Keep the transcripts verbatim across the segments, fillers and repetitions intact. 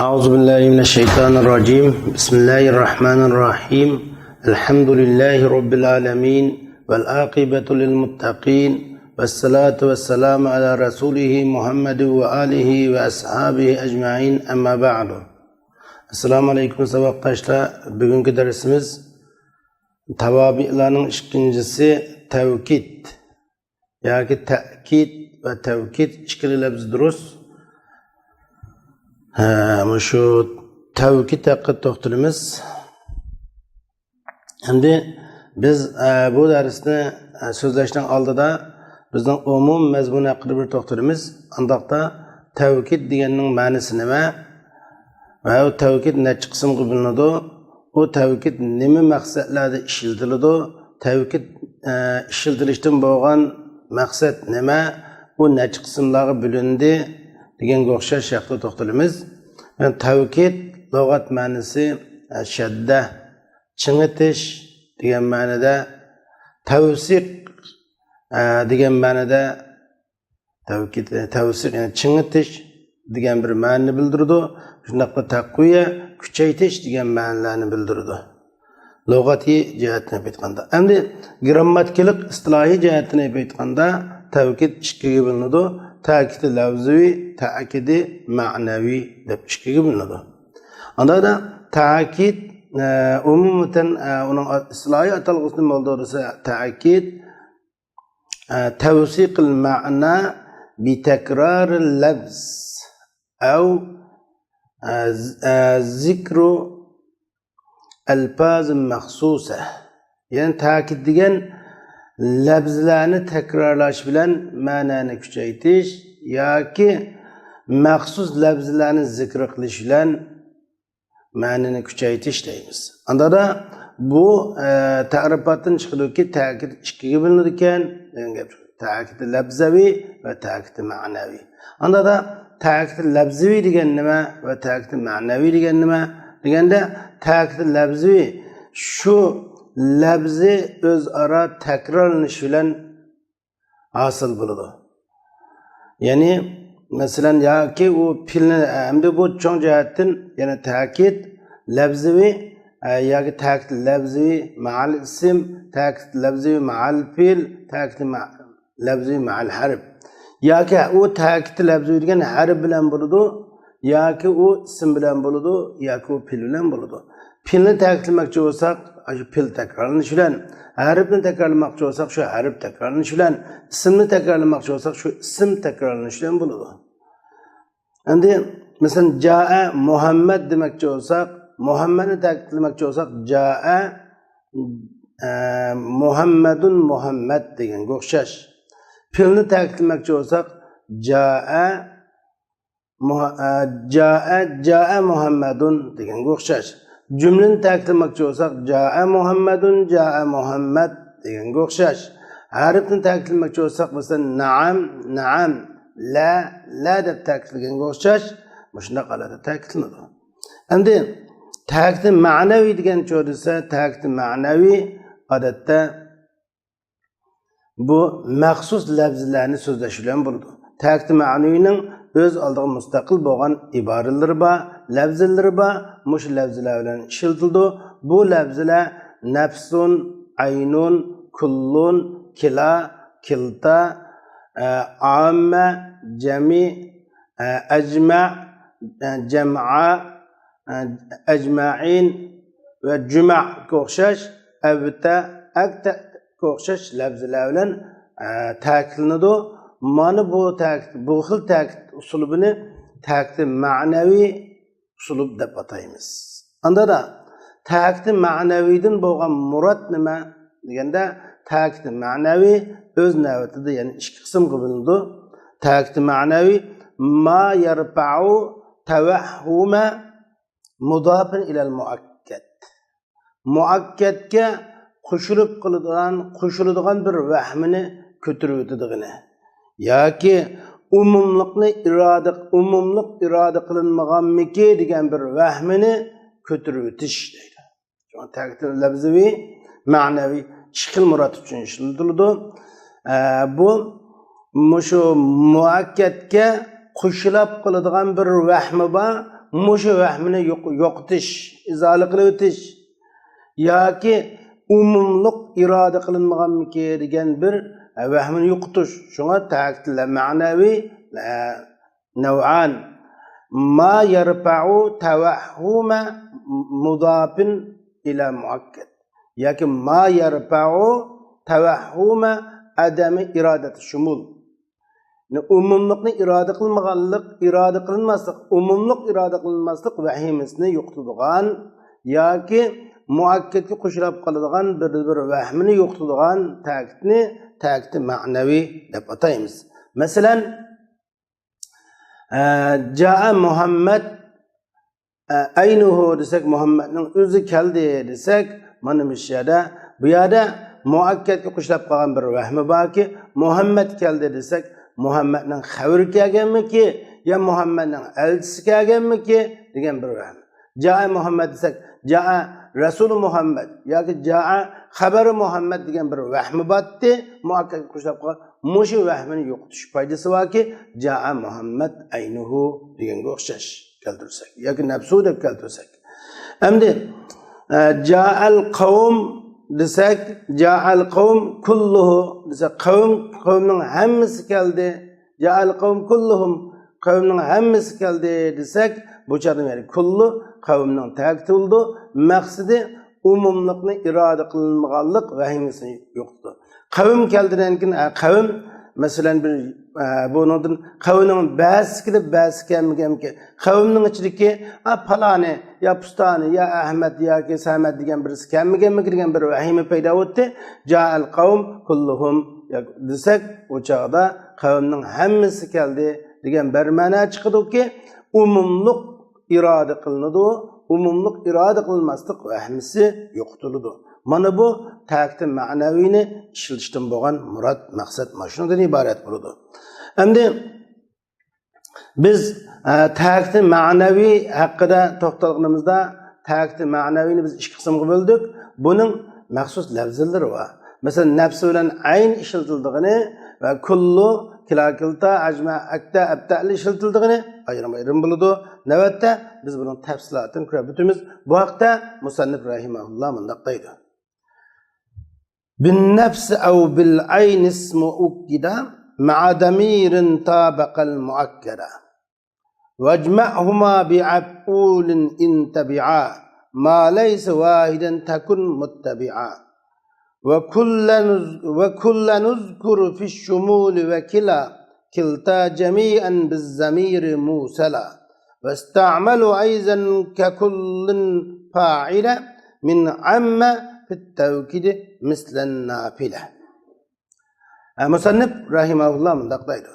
أعوذ بالله من الشيطان الرجيم. بسم الله الرحمن الرحيم. الحمد لله رب العالمين. والعاقبة للمتقين. والصلاة والسلام على رسوله محمد وآله وأصحابه أجمعين. أما بعد. السلام عليكم ساۋاقداشلار. بۈگۈنكى دەرسىمىز تاۋابىئلارنىڭ ئىككىنچىسى تەۋكىد ياكى تەكىد ۋە تەۋكىد ئىككىلا لەپزى دۇرۇس. ھە، مۇشۇ تەۋكىد ھەققىدە توختىلىمىز. ئەمدى بىز، ئە، بۇ دەرسنى، ئە، سۆزلەشنىڭ ئالدىدا بىزنىڭ ئومۇم مەزمۇن ھەققىدە بىر توختىلىمىز. ئانداقتا تەۋكىد دېگەننىڭ مەنىسى نېمە؟ ۋە ئۇ تەۋكىد نەچچە قىسىمغا بۆلۈنىدۇ؟ ئۇ تەۋكىد نېمە مەقسەتلەردە ئىشلىتىلىدۇ؟ تەۋكىد، ئە، ئىشلىتىلىشتىن بولغان مەقسەت نېمە؟ ئۇ نەچچە قىسىملارغا بۆلۈندى؟ دېگەنگە ئوخشاش ھەقتە توختىلىمىز. يەنى تەۋكىد لۇغەت مەنىسى، ئە، شەددە، چىڭىتىش دېگەن مەنىدە، تەۋسىق، ئە، دېگەن مەنىدە، تەۋكىد، تەۋسىق، يەنى چىڭىتىش دېگەن بىر مەنىنى بىلدۈرىدۇ. شۇنداقلا تەقۋىيە، كۈچەيتىش دېگەن مەنىلەرنى بىلدۈرىدۇ. لۇغەتىي جەھەتتىن ئېلىپ ئېيتقاندا. ئەمدى گىرامماتىكىلىق، ئىستىلاھىي جەھەتتىن ئېلىپ ئېيتقاندا، تەۋكىد ئىككىگە بۆلۈنىدۇ. تەكىدى لەۋزىۋى، تەكىدى مەنەۋى دەپ ئىككىگە بۆلۈنىدۇ. ئاندا تەكىد، ئە، ئومۇمەن، ئە، ئۇنىڭ ئىستىلاھىي ئاتالغۇسى نېمە بولىدۇ دېسە، تەكىد، ئە، تەۋسىقىل مەنە بىتەكرارىل لەفز ئەۋ، ئە، ز-، ئە، زىكرۇ ئەلپازىن مەخسۇسە. يەنى تەكىد دېگەن لەپزلەرنى تەكرارلاش بىلەن مەنانى كۈچەيتىش ياكى مەخسۇس لەپزلەرنى زىكىر قىلىش بىلەن مەنىنى كۈچەيتىش دەيمىز. ئاندادا بۇ، ئە، تەرىپاتتىن چىقىدۇكى، تەكىد ئىككىگە بۆلۈنىدىكەن دېگەن گەپ. تەكىد لەپزەۋى ۋە تەكىد مەنەۋى. ئاندادا تەكىد لەپزىۋى دېگەن نېمە ۋە تەكىد مەنەۋى دېگەن نېمە دېگەندە، تەكىد لەپزىۋى شۇ لەپزى ئۆزئارا تەكرارلىنىش بىلەن ھاسىل بولىدۇ. يەنى، مەسىلەن، ياكى ئۇ پېئىلنى، ئەمدى بۇ چوڭ جەھەتتىن، يەنى تەكىد لەپزىۋى، ئە، ياكى تەكىد لەپزىۋى مەئەل ئىسىم، تەكىد لەپزىۋى مەئەل پېئىل، تەكىد مە-، لەپزىۋى مەئەل ھەرپ. ياكى ئۇ تەكىد لەپزىۋى دېگەن ھەرپ بىلەن بولىدۇ، ياكى ئۇ ئىسىم بىلەن بولىدۇ، ياكى ئۇ پېئىل بىلەن بولىدۇ. پېئىلنى تەكىتلىمەكچى بولساق، ئاشۇ پېئىل تەكرارلىنىش بىلەن، ھەرپنى تەكرارلىماقچى بولساق، شۇ ھەرپ تەكرارلىنىش بىلەن، ئىسىمنى تەكرارلىماقچى بولساق، شۇ ئىسىم تەكرارلىنىش بىلەن بولىدۇ. ئەمدى، مەسىلەن، جائە مۇھەممەد دېمەكچى بولساق، مۇھەممەدنى تەكىتلىمەكچى بولساق، جائە، ئە، مۇھەممەدۇن مۇھەممەد دېگەنگە ئوخشاش. پېئىلنى تەكىتلىمەكچى بولساق، جائە مۇھە-، ئە، جائە، جائە مۇھەممەدۇن دېگەنگە ئوخشاش. جۈملىنى تەكىتلىمەكچى بولساق، جائە مۇھەممەدۇن، جائە مۇھەممەد دېگەنگە ئوخشاش. ھەرپنى تەكىتلىمەكچى بولساق، مەسىلەن، نەئەم، نەئەم، لە، لە دەپ تەكىتلىگەنگە ئوخشاش، مۇشۇنداق ھالەتتە تەكىتلىنىدۇ. ئەمدى تەكىتى مەنەۋى دېگەن چۇ دېسە، تەكىتى مەنەۋى ئادەتتە بۇ مەخسۇس لەپزىلەرنى سۆزلەش بىلەن بولىدۇ. تەكىت مەنىۋىنىڭ ئۆز ئالدىغا مۇستەقىل بولغان ئىبارىلىرى بار، لەپزىلىرى بار، مۇشۇ لەپزىلەر بىلەن ئىشلىتىلىدۇ. بۇ لەپزىلەر نەفسۇن، ئەينۇن، كۇللۇن، كىلا، كىلتا، ئە، ئاممە، جەمى، ئە، ئەجمە، ئە، جەمئا، ئە، ئەجمەئىن ۋە جۈمەگە ئوخشاش، ئەۋتە، ئەكتەگە ئوخشاش لەپزىلەر بىلەن، ئە، تەكىتلىنىدۇ. مانا بۇ تەكىت، بۇ خىل تەكىت ئۇسلۇبىنى تەكىتى مەنەۋى ئۇسلۇب دەپ ئاتايمىز. ئاندىدا تەكىتى مەنەۋىدىن بولغان مۇراد نېمە دېگەندە، تەكىتى مەنەۋى ئۆز نۆۋىتىدە يەنە ئىككى قىسىمغا بۆلۈنىدۇ. تەكىتى مەنەۋى ما يەرپەئۇ تەۋەھھۇمە مۇداپىن ئىلەل مۇئەككەد. مۇئەككەدكە قوشۇلۇپ قىلىدىغان، قوشۇلىدىغان بىر ۋەھمىنى كۆتۈرۈۋېتىدىغىنى. ياكى ئومۇملۇقنى ئىرادە، ئومۇملۇق ئىرادە قىلىنمىغانمىكى دېگەن بىر ۋەھمىنى كۆتۈرۈۋېتىش دەيدۇ. شۇڭا تەكىت لەپزىۋى، مەنەۋى ئىككى خىل مۇراد ئۈچۈن ئىشلىتىلىدۇ. ئە، بۇ مۇشۇ مۇئەككەدكە قوشۇلۇپ قىلىدىغان بىر ۋەھمى بار. مۇشۇ ۋەھمىنى يوق-، يوقىتىش، ئىزالە قىلىۋېتىش ياكى ئومۇملۇق ئىرادە قىلىنمىغانمىكى دېگەن بىر، ئە، ۋەھمىنى يوقىتىش. شۇڭا تەكىتلە مەنەۋى، ئە، نەۋئان. ما يرفع توهم مضاف إلى مؤكد. ياكى ما يرفع توهم عدم إرادة الشمول. يەنى ئومۇملۇقنى ئىرادە قىلمىغانلىق، ئىرادە قىلىنماسلىق، ئومۇملۇق ئىرادە قىلىنماسلىق ۋەھىمىسىنى يوقىتىدىغان ياكى مۇئەككەتكە قوشۇلاپ قالىدىغان بىر، بىر ۋەھمىنى يوقىتىدىغان تەكىتنى تەكىتى مەنەۋى دەپ ئاتايمىز. مەسىلەن، ئە، جاء مۇھەممەد، ئە، ئەينۇھۇ دېسەك، مۇھەممەدنىڭ ئۆزى كەلدى دېسەك، مانا مۇشۇ يەردە، بۇ يەردە مۇئەككەتكە قوشۇلاپ قالغان بىر ۋەھمى باركى، مۇھەممەد كەلدى دېسەك، مۇھەممەدنىڭ خەۋىرى كەلگەنمىكى يا مۇھەممەدنىڭ ئەلچىسى كەلگەنمىكى دېگەن بىر ۋەھمى. جاء مۇھەممەد دېسەك، جاء رەسۇلى مۇھەممەد ياكى جاء خەبەرى مۇھەممەد دېگەن بىر ۋەھمى بارتتى، مۇئەككەتكە قوشۇلاپ قالغان. مۇشۇ ۋەھمىنى يوقىتىش پايدىسى باركى، جاء مۇھەممەد ئەينۇھۇ دېگەنگە ئوخشاش كەلتۈرسەك ياكى نەپسۇ دەپ كەلتۈرسەك. ئەمدى، ئە، جاءەل قەۋم دېسەك، جاءەل قەۋم كۇللۇھۇ دېسەك، قەۋم، قەۋمنىڭ ھەممىسى كەلدى. جاءەل قەۋم كۇللۇھۇم، قەۋمنىڭ ھەممىسى كەلدى دېسەك، بۇ چاغدا يەنى كۇللۇ قەۋمنىڭ تەكىتى بولىدۇ. مەقسىتى ئومۇملۇقنى ئىرادە قىلىنمىغانلىق ۋەھىمىسىنى يوقىتىدۇ. قەۋم كەلدىدىن كېيىن، ئە، قەۋم، مەسىلەن، بىر، ئە، بۇنىڭدىن قەۋمنىڭ بەزىسى كېلىپ، بەزىسى كەلمىگەنمىكىن؟ قەۋمنىڭ ئىچىدىكى، ئا، پالانى، يا پۇستانى، يا ئەھمەد ياكى سەمەت دېگەن بىرسى كەلمىگەنمىكىن دېگەن بىر ۋەھىمە پەيدا بولدى. جاءەل قەۋم كۇللۇھۇم دېسەك، ئۇ چاغدا قەۋمنىڭ ھەممىسى كەلدى دېگەن بىر مەنا چىقىدۇكى، ئومۇملۇق ئىرادە قىلىنىدۇ، ئومۇملۇق ئىرادە قىلىنماسلىق ۋەھمىسى يوقىتىلىدۇ. مانا بۇ تەكىتى مەنەۋىنى ئىشلىتىشتىن بولغان مۇراد، مەقسەت مانا شۇنىڭدىن ئىبارەت بولىدۇ. ئەمدى بىز، ئە، تەكىتى مەنەۋى ھەققىدە توختالغىنىمىزدا، تەكىتى مەنەۋىنى بىز ئىككى قىسىمغا بۆلدۇق. بۇنىڭ مەخسۇس لەۋزىلىرى بار. مەسىلەن، نەپسى بىلەن ئەين ئىشلىتىلىدىغىنى ۋە كۇللۇ، كىلا، كىلتا، ئەجمە، ئەكتە، ئەبتەلى ئىشلىتىلىدىغىنى ئايرىم-ئايرىم بولىدۇ. نۆۋەتتە بىز بۇنىڭ تەپسىلاتىنى كۆرۈپ ئۆتىمىز. بۇ ھەقتە مۇسەننىپ رەھىمەھۇللا مۇنداق دەيدۇ. بالنفس أو بالعين اسم أكد مع ضمير طابق المؤكد. واجمعهما بمفعول إن تبعا ما ليس واحدا تكن متبعا. وكلا نذ-، وكلا نذكر في الشمول وكلا كلتا جميعا بالضمير موصلا. واستعمل أيضا ككل فاعلا من عم في التوكيد مثل النافلة. ھە، مۇسەننىپ رەھىمەھۇللا مۇنداق دەيدۇ: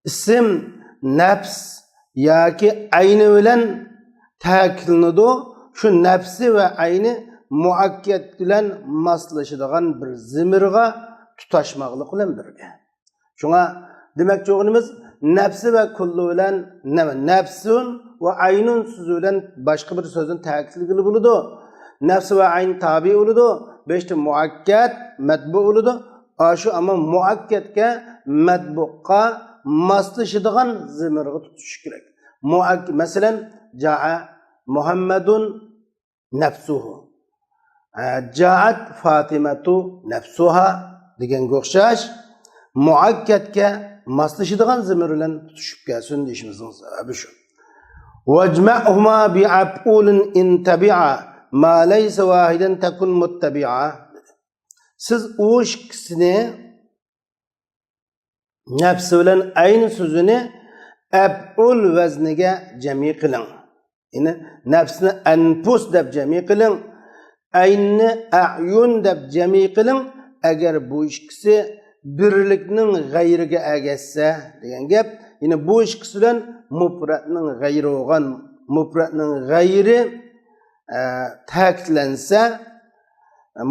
ئىسىم نەپس ياكى ئەينى بىلەن تەكىتلىنىدۇ. شۇ نەپسى ۋە ئەينى مۇئەككەت بىلەن ماسلىشىدىغان بىر زېمىرغا تۇتاشماقلىق بىلەن بىرگە. شۇڭا دېمەكچى بولغىنىمىز، نەپسى ۋە كۇللۇ بىلەن نە-، نەپسۇن ۋە ئەينۇن سۆزى بىلەن باشقا بىر سۆزنى تەكىتلىگىلى بولىدۇ. نەپسى ۋە ئەين تابىئ بولىدۇ. بۇ ئىشتا مۇئەككەت، مەتبۇ بولىدۇ. ئاشۇ ئەمما مۇئەككەتكە، مەتبۇغا ماسلىشىدىغان زېمىرغا تۇتۇشى كېرەك. مۇئەك-، مەسىلەن، جائە مۇھەممەدۇن نەپسۇھۇ. ئە، جائەت فاتىمەتۇ نەپسۇھا دېگەنگە ئوخشاش، مۇئەككەتكە ماسلىشىدىغان زېمىر بىلەن تۇتۇشۇپ كەلسۇن دېيىشىمىزنىڭ سەۋەبى شۇ. واجمعهما بمفعول إن تبعا ما ليس واحدا تكن متبعا. سىز ئۇ ئىككىسىنى، نەپسى بىلەن ئەين سۆزىنى ئەپئۇل ۋەزنىگە جەمئىي قىلىڭ. يەنى نەپسنى ئەنپۇس دەپ جەمئىي قىلىڭ، ئەيننى ئەيۇن دەپ جەمئىي قىلىڭ. ئەگەر بۇ ئىككىسى بىرلىكنىڭ غەيرىگە ئەگەشسە دېگەن گەپ. يەنى بۇ ئىككىسى بىلەن مۇپرەتنىڭ غەيرى بولغان، مۇپرەتنىڭ غەيرى، ئە، تەكىتلەنسە،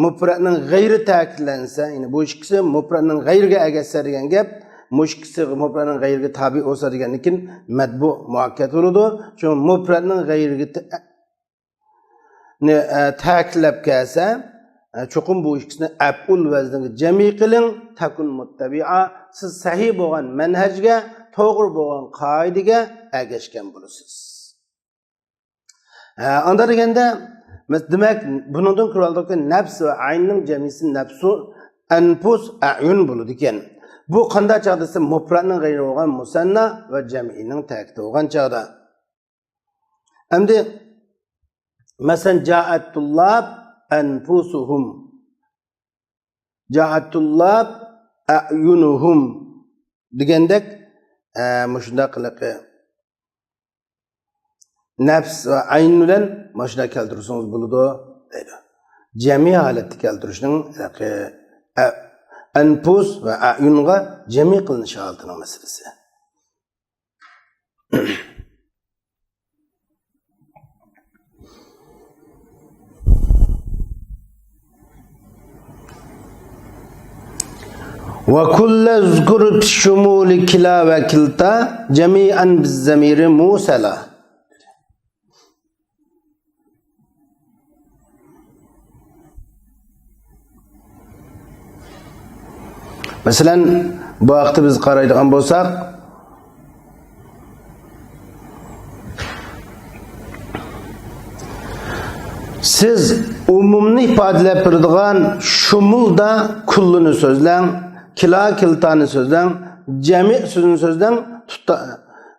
مۇپرەتنىڭ غەيرى تەكىتلەنسە، يەنى بۇ ئىككىسى مۇپرەتنىڭ غەيرىگە ئەگەشسە دېگەن گەپ، مۇشۇ ئىككىسى مۇپرەتنىڭ غەيرىگە تابىئ بولسا دېگەندىن كېيىن مەتبۇ مۇئەككەت بولىدۇ. شۇ مۇپرەتنىڭ غەيرىگە تە-، نى، ئە، تەكىتلەپ كەلسە، ئە، چوقۇم بۇ ئىككىسىنى ئەپئۇل ۋەزنىگە جەمئىي قىلىڭ، تەكۇن مۇتتەبىئا، سىز سەھىھ بولغان مەنھەجگە، توغرا بولغان قائىدىگە ئەگەشكەن بولىسىز. ئە، ئاندا دېگەندە، مەس-، دېمەك، بۇنىڭدىن كۆرۈۋالدۇقكى، نەپس ۋە ئەيننىڭ جەمئىسى نەپسۇ، ئەنپۇس، ئەيۇن بولىدىكەن. بۇ قانداق چاغدا دېسە، مۇپرەتنىڭ غەيرى بولغان مۇسەننا ۋە جەمئىنىڭ تەكىتى بولغان چاغدا. ئەمدى، مەسىلەن، جائەت تۇللاب ئەنپۇسۇھۇم. جائەت تۇللاب ئەيۇنۇھۇم دېگەندەك، ئە، مۇشۇنداق قىلىقى نەپس ۋە ئەين بىلەن مۇشۇنداق كەلتۈرسىڭىز بولىدۇ دەيدۇ. جەمئىي ھالەتتە كەلتۈرۈشنىڭ، ئە، ئەنپۇس ۋە ئەيۇنغا جەمئىي قىلىنىش ھالىتىنىڭ مەسىلىسى. وكل اذكر في الشمول كلا وكلتا جميعا بالضمير موصلا. مەسىلەن، بۇ ھەقتە بىز قارايدىغان بولساق، سىز ئومۇمنى ئىپادىلەپ بېرىدىغان شۇمۇلدا كۇللىنى سۆزلەڭ، كىلا، كىلتانى سۆزلەڭ، جەمئىي سۆزنى سۆزلەڭ، تۇتا-،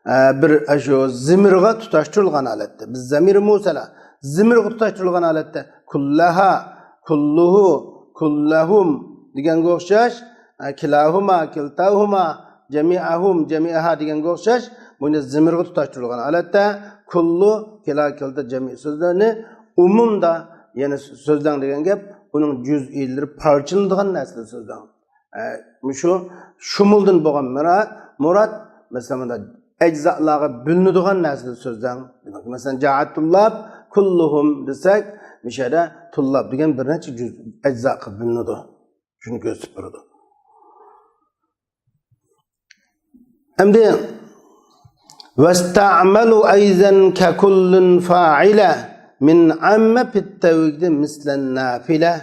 ئە، بىر، ئە، شۇ زىمىرغا تۇتاشتۇرۇلغان ھالەتتە. بىز زەمىرى مۇسەلا، زىمىرغا تۇتاشتۇرۇلغان ھالەتتە. كۇللەھا، كۇللۇھۇ، كۇللەھۇم دېگەنگە ئوخشاش، ئە، كىلاھۇما، كىلتاھۇما، جەمىئەھۇم، جەمىئەھا دېگەنگە ئوخشاش، بۇنى زىمىرغا تۇتاشتۇرۇلغان ھالەتتە كۇللۇ، كىلا، كىلتا جەمئىي سۆزلەرنى ئومۇمدا يەنە سۆزلەڭ دېگەن گەپ، ئۇنىڭ جۈزئىيلىرى پارچىلىنىدىغان نەرسىلەر سۆزلەڭ. ئە، مۇشۇ شۇمۇلدىن بولغان مۇرا-، مۇراد، مەسىلەن، مۇنداق ئەجزالارغا بۆلۈنىدىغان نەرسىلەر سۆزلەڭ. دېمەك، مەسىلەن، جائەت تۇللاب كۇللۇھۇم دېسەك، مۇشۇ يەردە تۇللاب دېگەن بىر نەچچە جۈز ئەجزاغا بۆلۈنىدۇ. شۇنى كۆرسىتىپ بېرىدۇ. ئەمدى، واستعملوا أيضا ككل فاعلة من عم في التوكيد مثل النافلة.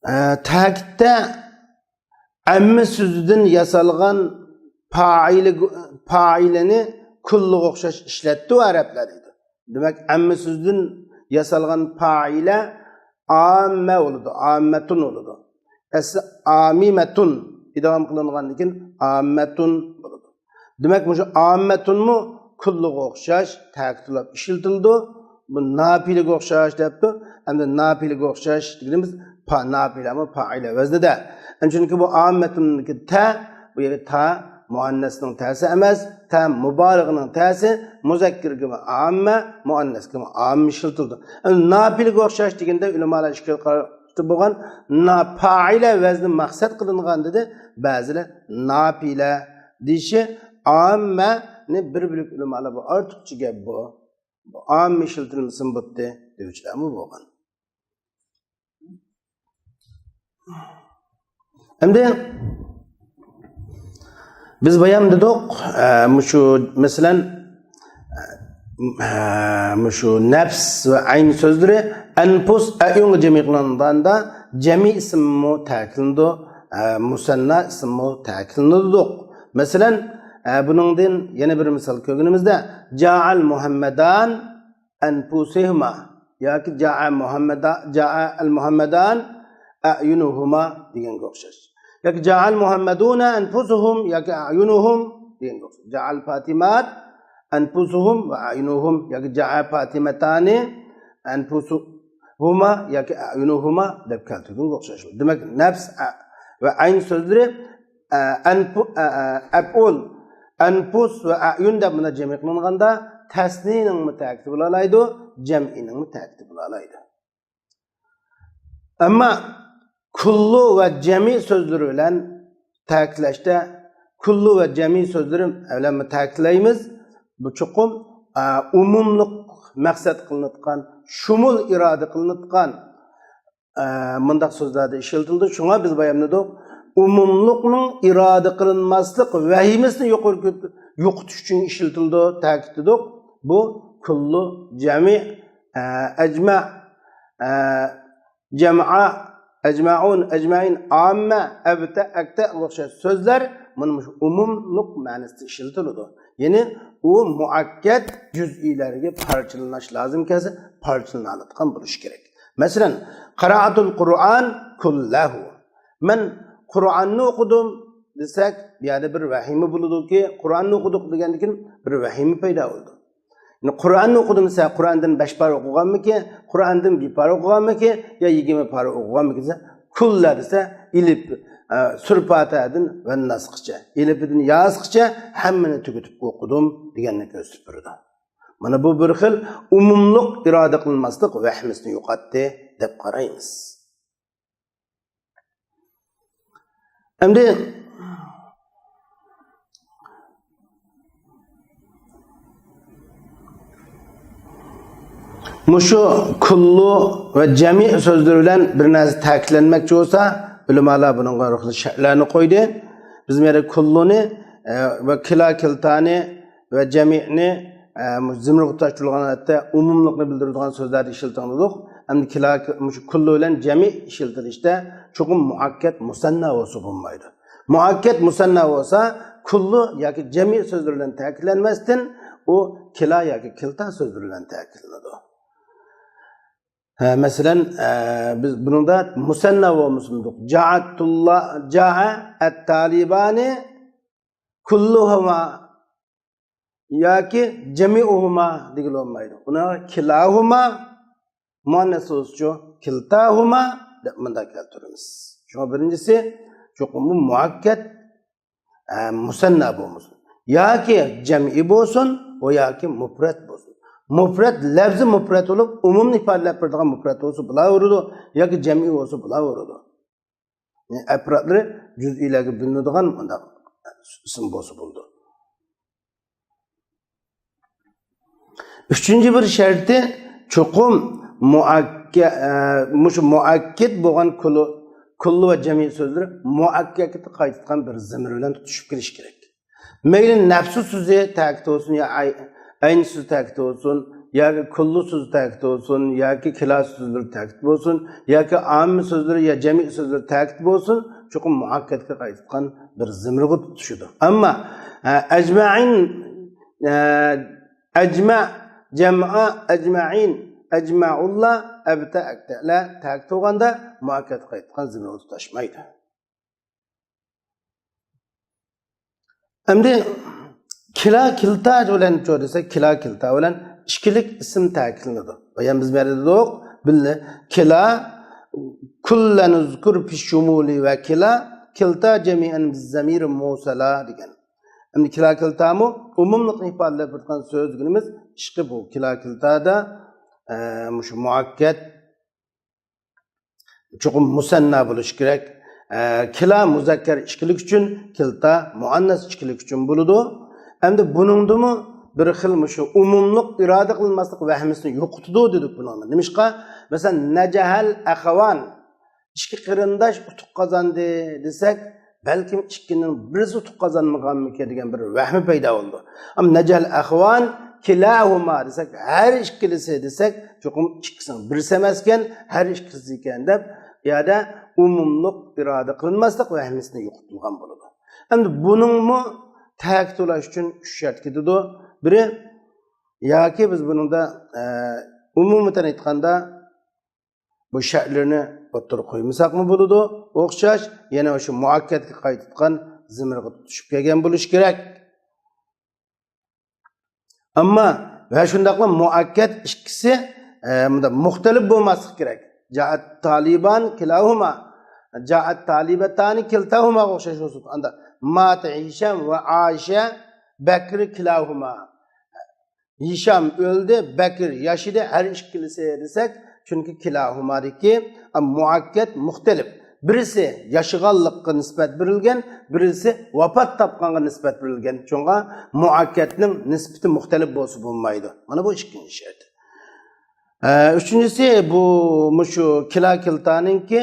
ئە، تەكىتتە ئەممە سۆزىدىن ياسالغان پائىلى، پائىلىنى كۇللىغا ئوخشاش ئىشلەتتى ئەرەبلەر دەيدۇ. دېمەك، ئەممە سۆزىدىن ياسالغان پائىلە ئاممە بولىدۇ، ئاممەتۇن بولىدۇ. ئەسلى ئامىمەتۇن ئىدغام قىلىنغاندىن كېيىن ئاممەتۇن بولىدۇ. دېمەك، مۇشۇ ئاممەتۇنمۇ كۇللىغا ئوخشاش تەكىتلەپ ئىشلىتىلىدۇ. بۇ ناپىلىگە ئوخشاش دەپتۇ. ئەمدى ناپىلىگە ئوخشاش دېگىنىمىز پا-، ناپىلەمۇ پائىلە ۋەزنىدە. چۈنكى بۇ ئاممەتۇننىڭكى تە، بۇ يەردە تا مۇئەننەسنىڭ تەسى ئەمەس، تا مۇبالىغىنىڭ تەسى، مۇزەككىرگىمۇ ئاممە، مۇئەننەسكىمۇ ئاممە ئىشلىتىلىدۇ. ئەمدى ناپىلىگە ئوخشاش دېگەندە ئۆلىمالار ئىككى خىل قاراشتا بولغان، نا-، پائىلە ۋەزنى مەقسەت قىلىنغان دېدى، بەزىلەر ناپىلە دېيىشى، ئاممەنى بىر بۆلەك ئۆلىمالار بۇ ئارتۇقچە گەپ بۇ. بۇ ئاممە ئىشلىتىلمىسىمۇ بوپتۇ دېگۈچىلەرمۇ بولغان. ئەمدى بىز بايام دېدۇق، ئە، مۇشۇ مەسىلەن، ئە، مۇشۇ نەپس ۋە ئەين سۆزلىرى ئەنپۇس، ئەيۇنغا جەمئىي قىلىنغاندا جەمئىي ئىسىممۇ تەكىتلىنىدۇ، ئە، مۇسەننا ئىسىممۇ تەكىتلىنىدۇ دېدۇق. مەسىلەن، ئە، بۇنىڭدىن يەنە بىر مىسال كۆرگىنىمىزدە، جائەل مۇھەممەدان ئەنپۇسىھىما ياكى جائە مۇھەممەدا-، جائە ئەل مۇھەممەدان ئەيۇنۇھۇما دېگەنگە ئوخشاش. ياكى جائەل مۇھەممەدۇنە ئەنپۇسۇھۇم ياكى ئەيۇنۇھۇم دېگەنگە ئوخشاش. جائەل پاتىمات ئەنپۇسۇھۇم ۋە ئەيۇنۇھۇم ياكى جائە پاتىمەتانى ئەنپۇسۇھۇما ياكى ئەيۇنۇھۇما دەپ كەلتۈرگەنگە ئوخشاش. دېمەك، نەپس ئە-، ۋە ئەين سۆزلىرى ئە، ئەنپۇ-، ئە، ئە، ئەپئۇل، ئەنپۇس ۋە ئەيۇن دەپ مۇنداق جەمئىي قىلىنغاندا تەسنىيىنىڭمۇ تەكىتى بولالايدۇ، جەمئىينىڭمۇ تەكىتى بولالايدۇ. ئەمما كۇللۇ ۋە جەمئىي سۆزلىرى بىلەن تەكىتلەشتە كۇللۇ ۋە جەمئىي سۆزلىرى بىلەنمۇ تەكىتلەيمىز. بۇ چوقۇم، ئە، ئومۇملۇق مەقسەت قىلىنىۋاتقان، شۇمۇل ئىرادە قىلىنىۋاتقان، ئە، مۇنداق سۆزلەردە ئىشلىتىلىدۇ. شۇڭا بىز بايان دېدۇق، ئومۇملۇقنىڭ ئىرادە قىلىنماسلىق ۋەھىمىسىنى يۇقىرى كۆت-، يوقىتىش ئۈچۈن ئىشلىتىلىدۇ، تەكىتلىدۇق. بۇ كۇللۇ، جەمئىي، ئە، ئەجمە، ئە، جەمئا، ئەجمەئۇن، ئەجمەئىن، ئاممە، ئەبتە، ئەكتەگە ئوخشاش سۆزلەر مانا مۇشۇ ئومۇملۇق مەنىسىدە ئىشلىتىلىدۇ. يەنى ئۇ مۇئەككەد جۈزئىيلەرگە پارچىلىنىش لازىم كەلسە، پارچىلىنالىدىغان بولۇشى كېرەك. مەسىلەن، قارائەتۇل قۇرئان كۇللەھۇ. مەن قۇرئاننى ئوقۇدۇم دېسەك، بۇ يەردە بىر ۋەھىمە بولىدۇكى، قۇرئاننى ئوقۇدۇق دېگەندىن كېيىن بىر ۋەھىمە پەيدا بولىدۇ. يەنى قۇرئاننى ئوقۇدۇم دېسە، قۇرئاندىن بەش پارە ئوقۇغانمىكىن، قۇرئاندىن بىر پارە ئوقۇغانمىكىن، يا يىگىرمە پارە ئوقۇغانمىكىن دېسە، كۇللە دېسە، ئېلىپ، ئە، سۈرە پاتىھەدىن ۋە ناسقىچە، ئېلىپىدىن ياسقىچە ھەممىنى تۈگىتىپ ئوقۇدۇم دېگەننى كۆرسىتىپ بېرىدۇ. مانا بۇ بىر خىل ئومۇملۇق ئىرادە قىلماسلىق ۋەھمىسىنى يوقاتتى دەپ قارايمىز. ئەمدى مۇشۇ كۇللۇ ۋە جەمىئ سۆزلىرى بىلەن بىر نەرسە تەكىتلەنمەكچى بولسا، ئۆلىمالار بۇنىڭغا بىر خىل شەرتلەرنى قويدى. بىز مەيلى كۇللۇنى، ئە، ۋە كىلا كىلتانى ۋە جەمىئنى، ئە، زېمىرغا تۇتاشتۇرۇلغان ھالەتتە ئومۇملۇقنى بىلدۈرىدىغان سۆزلەردە ئىشلىتىڭ دېدۇق. ئەمدى كىلا، مۇشۇ كۇللۇ بىلەن جەمىئ ئىشلىتىلىشتە چوقۇم مۇئەككەد مۇسەننا بولسا بولمايدۇ. مۇئەككەد مۇسەننا بولسا، كۇللۇ ياكى جەمىئ سۆزلىرى بىلەن تەكىتلەنمەستىن، ئۇ كىلا ياكى كىلتا سۆزلىرى بىلەن تەكىتلىنىدۇ. ھە، مەسىلەن، ئە، بىز بۇنىڭدا مۇسەننا بولمىسۇن دېدۇق. جائەتۇللا، جائە ئەت-تالىبانى كۇللۇھۇما ياكى جەمىئۇھۇما دېگىلى بولمايدۇ. بۇنى كىلاھۇما، مۇئەننەس بولسىچۇ، كىلتاھۇما دەپ مۇنداق كەلتۈرىمىز. شۇڭا بىرىنچىسى، چوقۇم بۇ مۇئەككەد، ئە، مۇسەننا بولمىسۇن. ياكى جەمئىي بولسۇن، ۋە ياكى مۇپرەت بولسۇن. مۇپرەت، لەپزى مۇپرەت بولۇپ، ئومۇمنى ئىپادىلەپ بېرىدىغان مۇپرەت بولسا بولاۋېرىدۇ، ياكى جەمئىي بولسا بولاۋېرىدۇ. يەنى ئەپرادلىرى جۈزئىيلەرگە بۆلۈنىدىغان مۇنداق ئىسىم بولسا بولىدۇ. ئۈچىنچى بىر شەرتى، چوقۇم مۇئەككە-، ئە، مۇشۇ مۇئەككەد بولغان كۇللۇ، كۇللۇ ۋە جەمئىي سۆزلىرى مۇئەككەدكە قايتىدىغان بىر زېمىر بىلەن تۇتىشىپ كېلىشى كېرەك. مەيلى نەپسۇ سۆزى تەكىت بولسۇن، يا ئەي-، ئەين سۆزى تەكىت بولسۇن، ياكى كۇللۇ سۆزى تەكىت بولسۇن، ياكى كىلا سۆزلىرى تەكىت بولسۇن، ياكى ئاممە سۆزلىرى يا جەمئىي سۆزلىرى تەكىت بولسۇن، چوقۇم مۇئەككەدكە قايتىدىغان بىر زېمىرغا تۇتىشىدۇ. ئەمما، ئە، ئەجمەئىن، ئە، ئەجمە، جەمئا، ئەجمەئىن، ئەجمەئۇللا، ئەبتە، ئەكتەلە تەكىت بولغاندا مۇئەككەدكە قايتىدىغان زېمىرغا تۇتاشمايدۇ. ئەمدى كىلا كىلتا بىلەن چۇ دېسەك، كىلا كىلتا بىلەن ئىككىلىك ئىسىم تەكىتلىنىدۇ. بايان بىز بۇ يەردە دېدۇق، بىللە كىلا، كۇللەن ئۇزكۇر فىششۇمۇلى ۋە كىلا، كىلتا جەمىئەن بىززەمىر مۇسەلا دېگەن. ئەمدى كىلا كىلتامۇ ئومۇملۇقنى ئىپادىلەپ بېرىدىغان سۆز دېگىنىمىز ئىككى بۇ كىلا كىلتادا، ئە، مۇشۇ مۇئەككەد، چوقۇم مۇسەننا بولۇشى كېرەك. ئە، كىلا مۇزەككەر ئىككىلىك ئۈچۈن، كىلتا مۇئەننەس ئىككىلىك ئۈچۈن بولىدۇ. ئەمدى بۇنىڭدىمۇ بىر خىل مۇشۇ ئومۇملۇق ئىرادە قىلماسلىق ۋەھمىسىنى يوقىتىدۇ دېدۇق بۇنىڭدا. نېمىشقا؟ مەسىلەن، نەجەھەل ئەخەۋان، ئىككى قېرىنداش ئۇتۇق قازاندى دېسەك، بەلكىم ئىككىنىڭ بىرسى ئۇتۇق قازانمىغانمىكىن دېگەن بىر ۋەھمە پەيدا بولىدۇ. ئەمما نەجەھەل ئەخەۋان كىلاھۇما دېسەك، ھەر ئىككىلىسى دېسەك، چوقۇم ئىككىسىنىڭ بىرسى ئەمەسكەن، ھەر ئىككىسى ئىكەن دەپ، بۇ يەردە ئومۇملۇق ئىرادە قىلىنماسلىق ۋەھمىسىنى يوقىتىلغان بولىدۇ. ئەمدى بۇنىڭمۇ تەكىتلەش ئۈچۈن ئۈچ شەرت كېتىدۇ. بىرى، ياكى بىز بۇنىڭدا، ئە، ئومۇمەن ئېيتقاندا، بۇ شەرتلىرىنى ئوتتۇرىغا قويمىساقمۇ بولىدۇ. ئوخشاش، يەنە شۇ مۇئەككەدكە قايتىدىغان زېمىرغا تۇتىشىپ كەلگەن بولۇشى كېرەك. ئەمما ۋە شۇنداقلا مۇئەككەد ئىككىسى، ئە، مۇنداق مۇختەلىپ بولماسلىقى كېرەك. جائەت تالىبان كىلاھۇما، جائەت تالىبەتانى كىلتاھۇماغا ئوخشاش بولسۇن. ئاندا مات ھىشام ۋە ئائىشە بەكرى كىلاھۇما. ھىشام ئۆلدى، بەكر ياشىدى، ھەر ئىككىلىسى دېسەك، چۈنكى كىلاھۇمادىكى مۇئەككەد مۇختەلىپ. بىرسى ياشىغانلىققا نىسبەت بېرىلگەن، بىرسى ۋاپات تاپقانغا نىسبەت بېرىلگەن. شۇڭا مۇئەككەدنىڭ نىسبىتى مۇختەلىپ بولسا بولمايدۇ. مانا بۇ ئىككىنچى شەرت. ئە، ئۈچىنچىسى، بۇ، مۇشۇ كىلا كىلتانىڭكى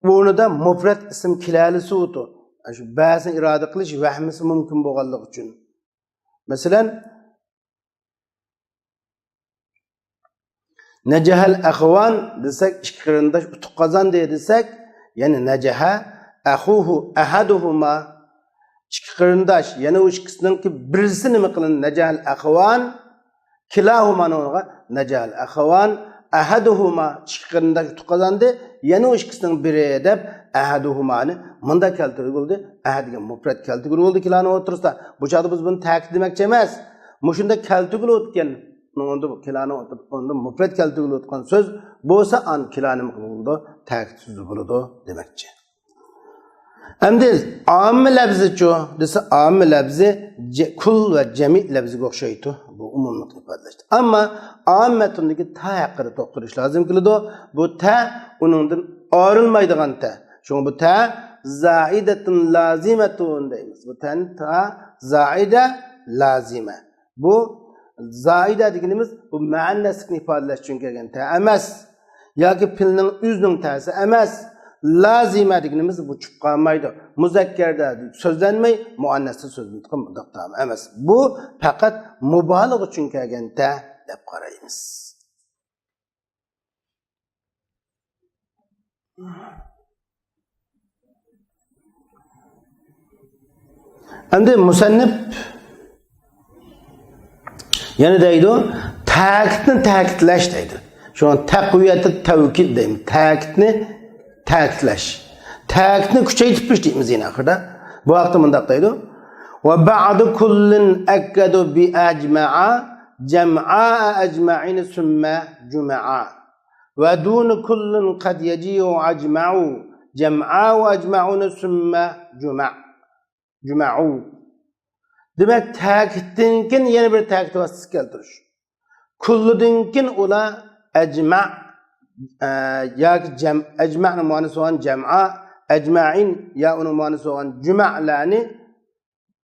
ئورنىدا مۇپرەت ئىسىم كېلەلىسىۋۇتۇ. شۇ بەسىنى ئىرادە قىلىش ۋەھمىسى مۇمكىن بولغانلىقى ئۈچۈن. مەسىلەن، نەجەھەل ئەخۋان دېسەك، ئىككى قېرىنداش ئۇتۇق قازاندى دېسەك، يەنى نەجەھە ئەخۇھۇ ئەھەدۇھۇما، ئىككى قېرىنداش، يەنە ئۇ ئىككىسىنىڭكى بىرسى نېمە قىلىندى؟ نەجەھەل ئەخەۋان، كىلاھۇمانىڭ ئورنىغا نەجەھەل ئەخەۋان، ئەھەدۇھۇما، ئىككى قېرىنداش ئۇتۇق قازاندى، يەنە ئۇ ئىككىسىنىڭ بىرى دەپ، ئەھەدۇھۇمانى مۇنداق كەلتۈرگىلى بولدى، ئەھەد دېگەن مۇپرەت كەلتۈرگىلى بولدى كىلانىڭ ئوتتۇرىسىدا. بۇ چاغدا بىز بۇنى تەكىت دېمەكچى ئەمەس. مۇشۇنداق كەلتۈرگىلىۋاتقان، ئۇنىڭ كىلانىڭ ئوتتۇرىسىدا مۇپرەت كەلتۈرگىلىۋاتقان سۆز بولسا، ئان كىلا نېمە قىلىدۇ؟ تەكىت سۆزى بولىدۇ دېمەكچى. ئەمدى ئاممە لەپزىچۇ دېسە، ئاممە لەپزى جە-، كۇل ۋە جەمىئ لەپزىگە ئوخشايدۇ. بۇ ئومۇملۇقنى ئىپادىلەشتە. ئەمما ئاممە مەتنىدىكى تا ھەققىدە توختىلىش لازىم كېلىدۇ. بۇ تا ئۇنىڭدىن ئايرىلمايدىغان تا. شۇڭا بۇ تا زائىدەتۇن لازىمەتۇن دەيمىز. بۇ تەن تا زائىدە لازىمە. بۇ زائىدە دېگىنىمىز بۇ مۇئەننەسلىكنى ئىپادىلەش ئۈچۈن كەلگەن تە ئەمەس. ياكى پېئىلنىڭ ئۆزىنىڭ تەسى ئەمەس. لازىمە دېگىنىمىز بۇ چۈشۈپ قالمايدۇ. مۇزەككەردە سۆزلەنمەي، مۇئەننەستە سۆزلىنىدىغان مۇنداق تائام ئەمەس. بۇ پەقەت مۇبالىغە ئۈچۈن كەلگەن تە دەپ قارايمىز. ئەمدى مۇسەننىپ يەنە دەيدۇ، تەكىتنى تەكىتلەش دەيدۇ. شۇڭا تەقۋىيەتۇ تەۋكىد دەيمىز. تەكىتنى تەكىتلەش. تەكىتنى كۈچەيتىپ تۇرۇش دەيمىز يەنە ئاخىرىدا. بۇ ھەقتە مۇنداق دەيدۇ. وبعد كل أكد بأجمع جمعاء أجمعين ثم جمعا. ودون كل قد يجيء أجمع جمعاء أجمعون ثم جمع. جمعوا. دېمەك، تەكىتتىن كېيىن يەنە بىر تەكىت ۋاسىتىسى كەلتۈرۈش. كۇللىدىن كېيىن ئۇلار ئەجمە، ئە، ياكى جەم-، ئەجمەنىڭ مەنىسى بولغان جەمئا، ئەجمەئىن يا ئۇنىڭ مەنىسى بولغان جۈمەلەرنى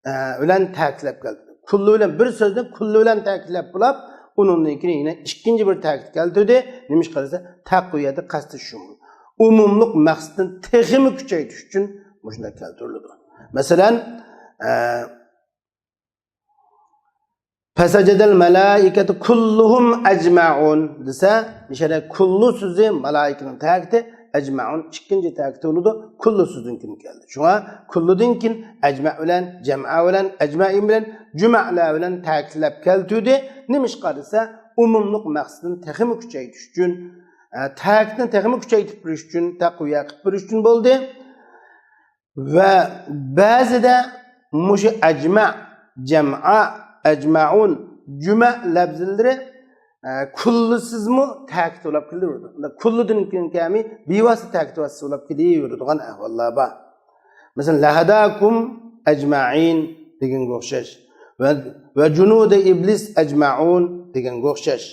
ئە، بىلەن تەكىتلەپ كەلتۈردى. كۇللى بىلەن بىر سۆزنى كۇللى بىلەن تەكىتلەپ بولاپ، ئۇنىڭدىن كېيىن يەنە ئىككىنچى بىر تەكىت كەلتۈردى. نېمىشقا دېسە، تەقۋىيەتى قەستى شۇمۇل. ئومۇملۇق مەقسىتىنى تېخىمۇ كۈچەيتىش ئۈچۈن مۇشۇنداق كەلتۈرۈلىدۇ. مەسىلەن، ئە، فسجد الملائكة كلهم أجمعون دېسە، مىشەدە كۇللى سۆزى مالائىكىنىڭ تەكىتى، ئەجمەئۇن ئىككىنچى تەكىتى بولىدۇ، كۇللى سۆزدىن كېيىن كەلدى. شۇڭا كۇللىدىن كېيىن ئەجمەئ بىلەن، جەمئا بىلەن، ئەجمەئىن بىلەن، جۈمەلەر بىلەن تەكىتلەپ كەلتۈردى. نېمىشقا دېسە، ئومۇملۇق مەقسىتىنى تېخىمۇ كۈچەيتىش ئۈچۈن، ئە، تەكىتنى تېخىمۇ كۈچەيتىپ بېرىش ئۈچۈن، تەقۋىيە قىلىپ بېرىش ئۈچۈن بولدى. ۋە بەزىدە مۇشۇ ئەجمە، جەمئا، ئەجمەئۇن، جۈمە لەپزىلىرى، ئە، كۇللىسىزمۇ تەكىت بولاپ كېلىۋېرىدۇ. كۇللىدىن كېيىن كەلمەي، بىۋاسىتە تەكىت ۋاسىتىسى بولاپ كېلىۋېرىدىغان ئەھۋاللار بار. مەسىلەن، لەھەداكۇم ئەجمەئىن دېگەنگە ئوخشاش. ۋە، ۋە جۇنۇدى ئىبلىس ئەجمەئۇن دېگەنگە ئوخشاش.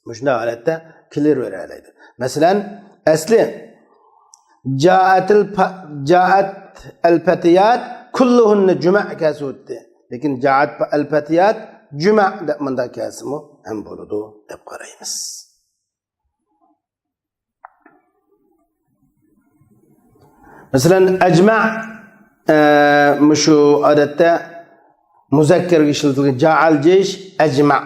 مۇشۇنداق ھالەتتە كېلىۋېرەلەيدۇ. مەسىلەن، ئەسلى جائەتىل پا-، جائەت ئەل پەتىيات كۇللۇھۇننى جۈمە كەلسىۋىدى. لېكىن جائەت ئەل پەتىيات جۈمە دەپ مۇنداق كەلسىمۇ ھەم بولىدۇ دەپ قارايمىز. مەسىلەن، ئەجمە، ئە، مۇشۇ ئادەتتە مۇزەككەرگە ئىشلىتىلگەن جائەل جېيش ئەجمە.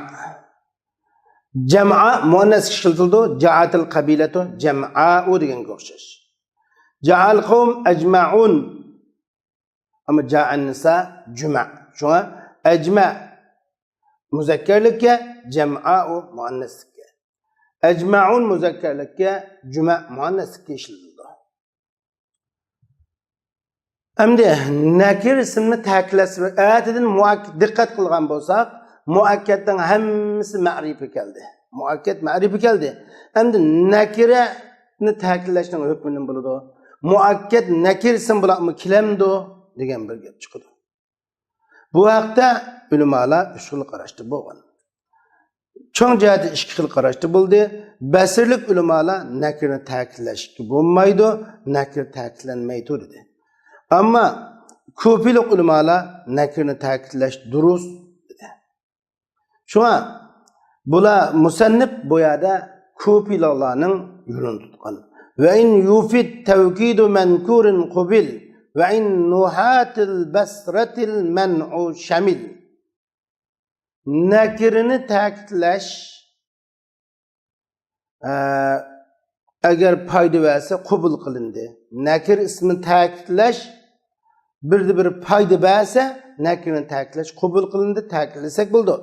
جەمئا مۇئەننەسكە ئىشلىتىلىدۇ. جائەتىل قەبىلەتۇ جەمئائۇ دېگەنگە ئوخشاش. جائەل قەۋم ئەجمەئۇن. ئەمما جائەن نىسا جۈمە. شۇڭا ئەجمە مۇزەككەرلىككە، جەمئائۇ مۇئەننەسلىككە. ئەجمەئۇن مۇزەككەرلىككە، جۈمە مۇئەننەسلىككە ئىشلىتىلىدۇ. ئەمدى نەكىرە ئىسىمنى تەكىتلەش، ئەتىدىن مۇئەك-، دىققەت قىلغان بولساق، مۇئەككەتنىڭ ھەممىسى مەرىپە كەلدى. مۇئەككەت مەرىپە كەلدى. ئەمدى نەكىرەنى تەكىتلەشنىڭ ھۆكمى نېمە بولىدۇ؟ مۇئەككەت نەكىرە ئىسىم بولۇپمۇ كېلەمدۇ؟ دېگەن بىر گەپ چىقىدۇ. بۇ ھەقتە ئۆلىمالار ئۈچ خىل قاراشتا بولغان. چوڭ جەھەتتە ئىككى خىل قاراشتا بولدى. بەسرىلىك ئۆلىمالار نەكىرىنى تەكىتلەشكە بولمايدۇ، نەكىر تەكىتلەنمەيدۇ دېدى. ئەمما كۇپىلىق ئۆلىمالار نەكىرىنى تەكىتلەش دۇرۇس دېدى. شۇڭا بۇلار مۇسەننىپ بۇ يەردە كۇپىلىقلارنىڭ يولىنى تۇتقان. وإن يفد توكيد منكور قبل، وعن نحاة البصرة المنع شمل. نەكىرىنى تەكىتلەش، ئە، ئەگەر پايدا بەرسە، قوبۇل قىلىندى. نەكىر ئىسمىنى تەكىتلەش بىردە بىر پايدا بەرسە، نەكىرىنى تەكىتلەش قوبۇل قىلىندى، تەكىتلىسەك بولىدۇ.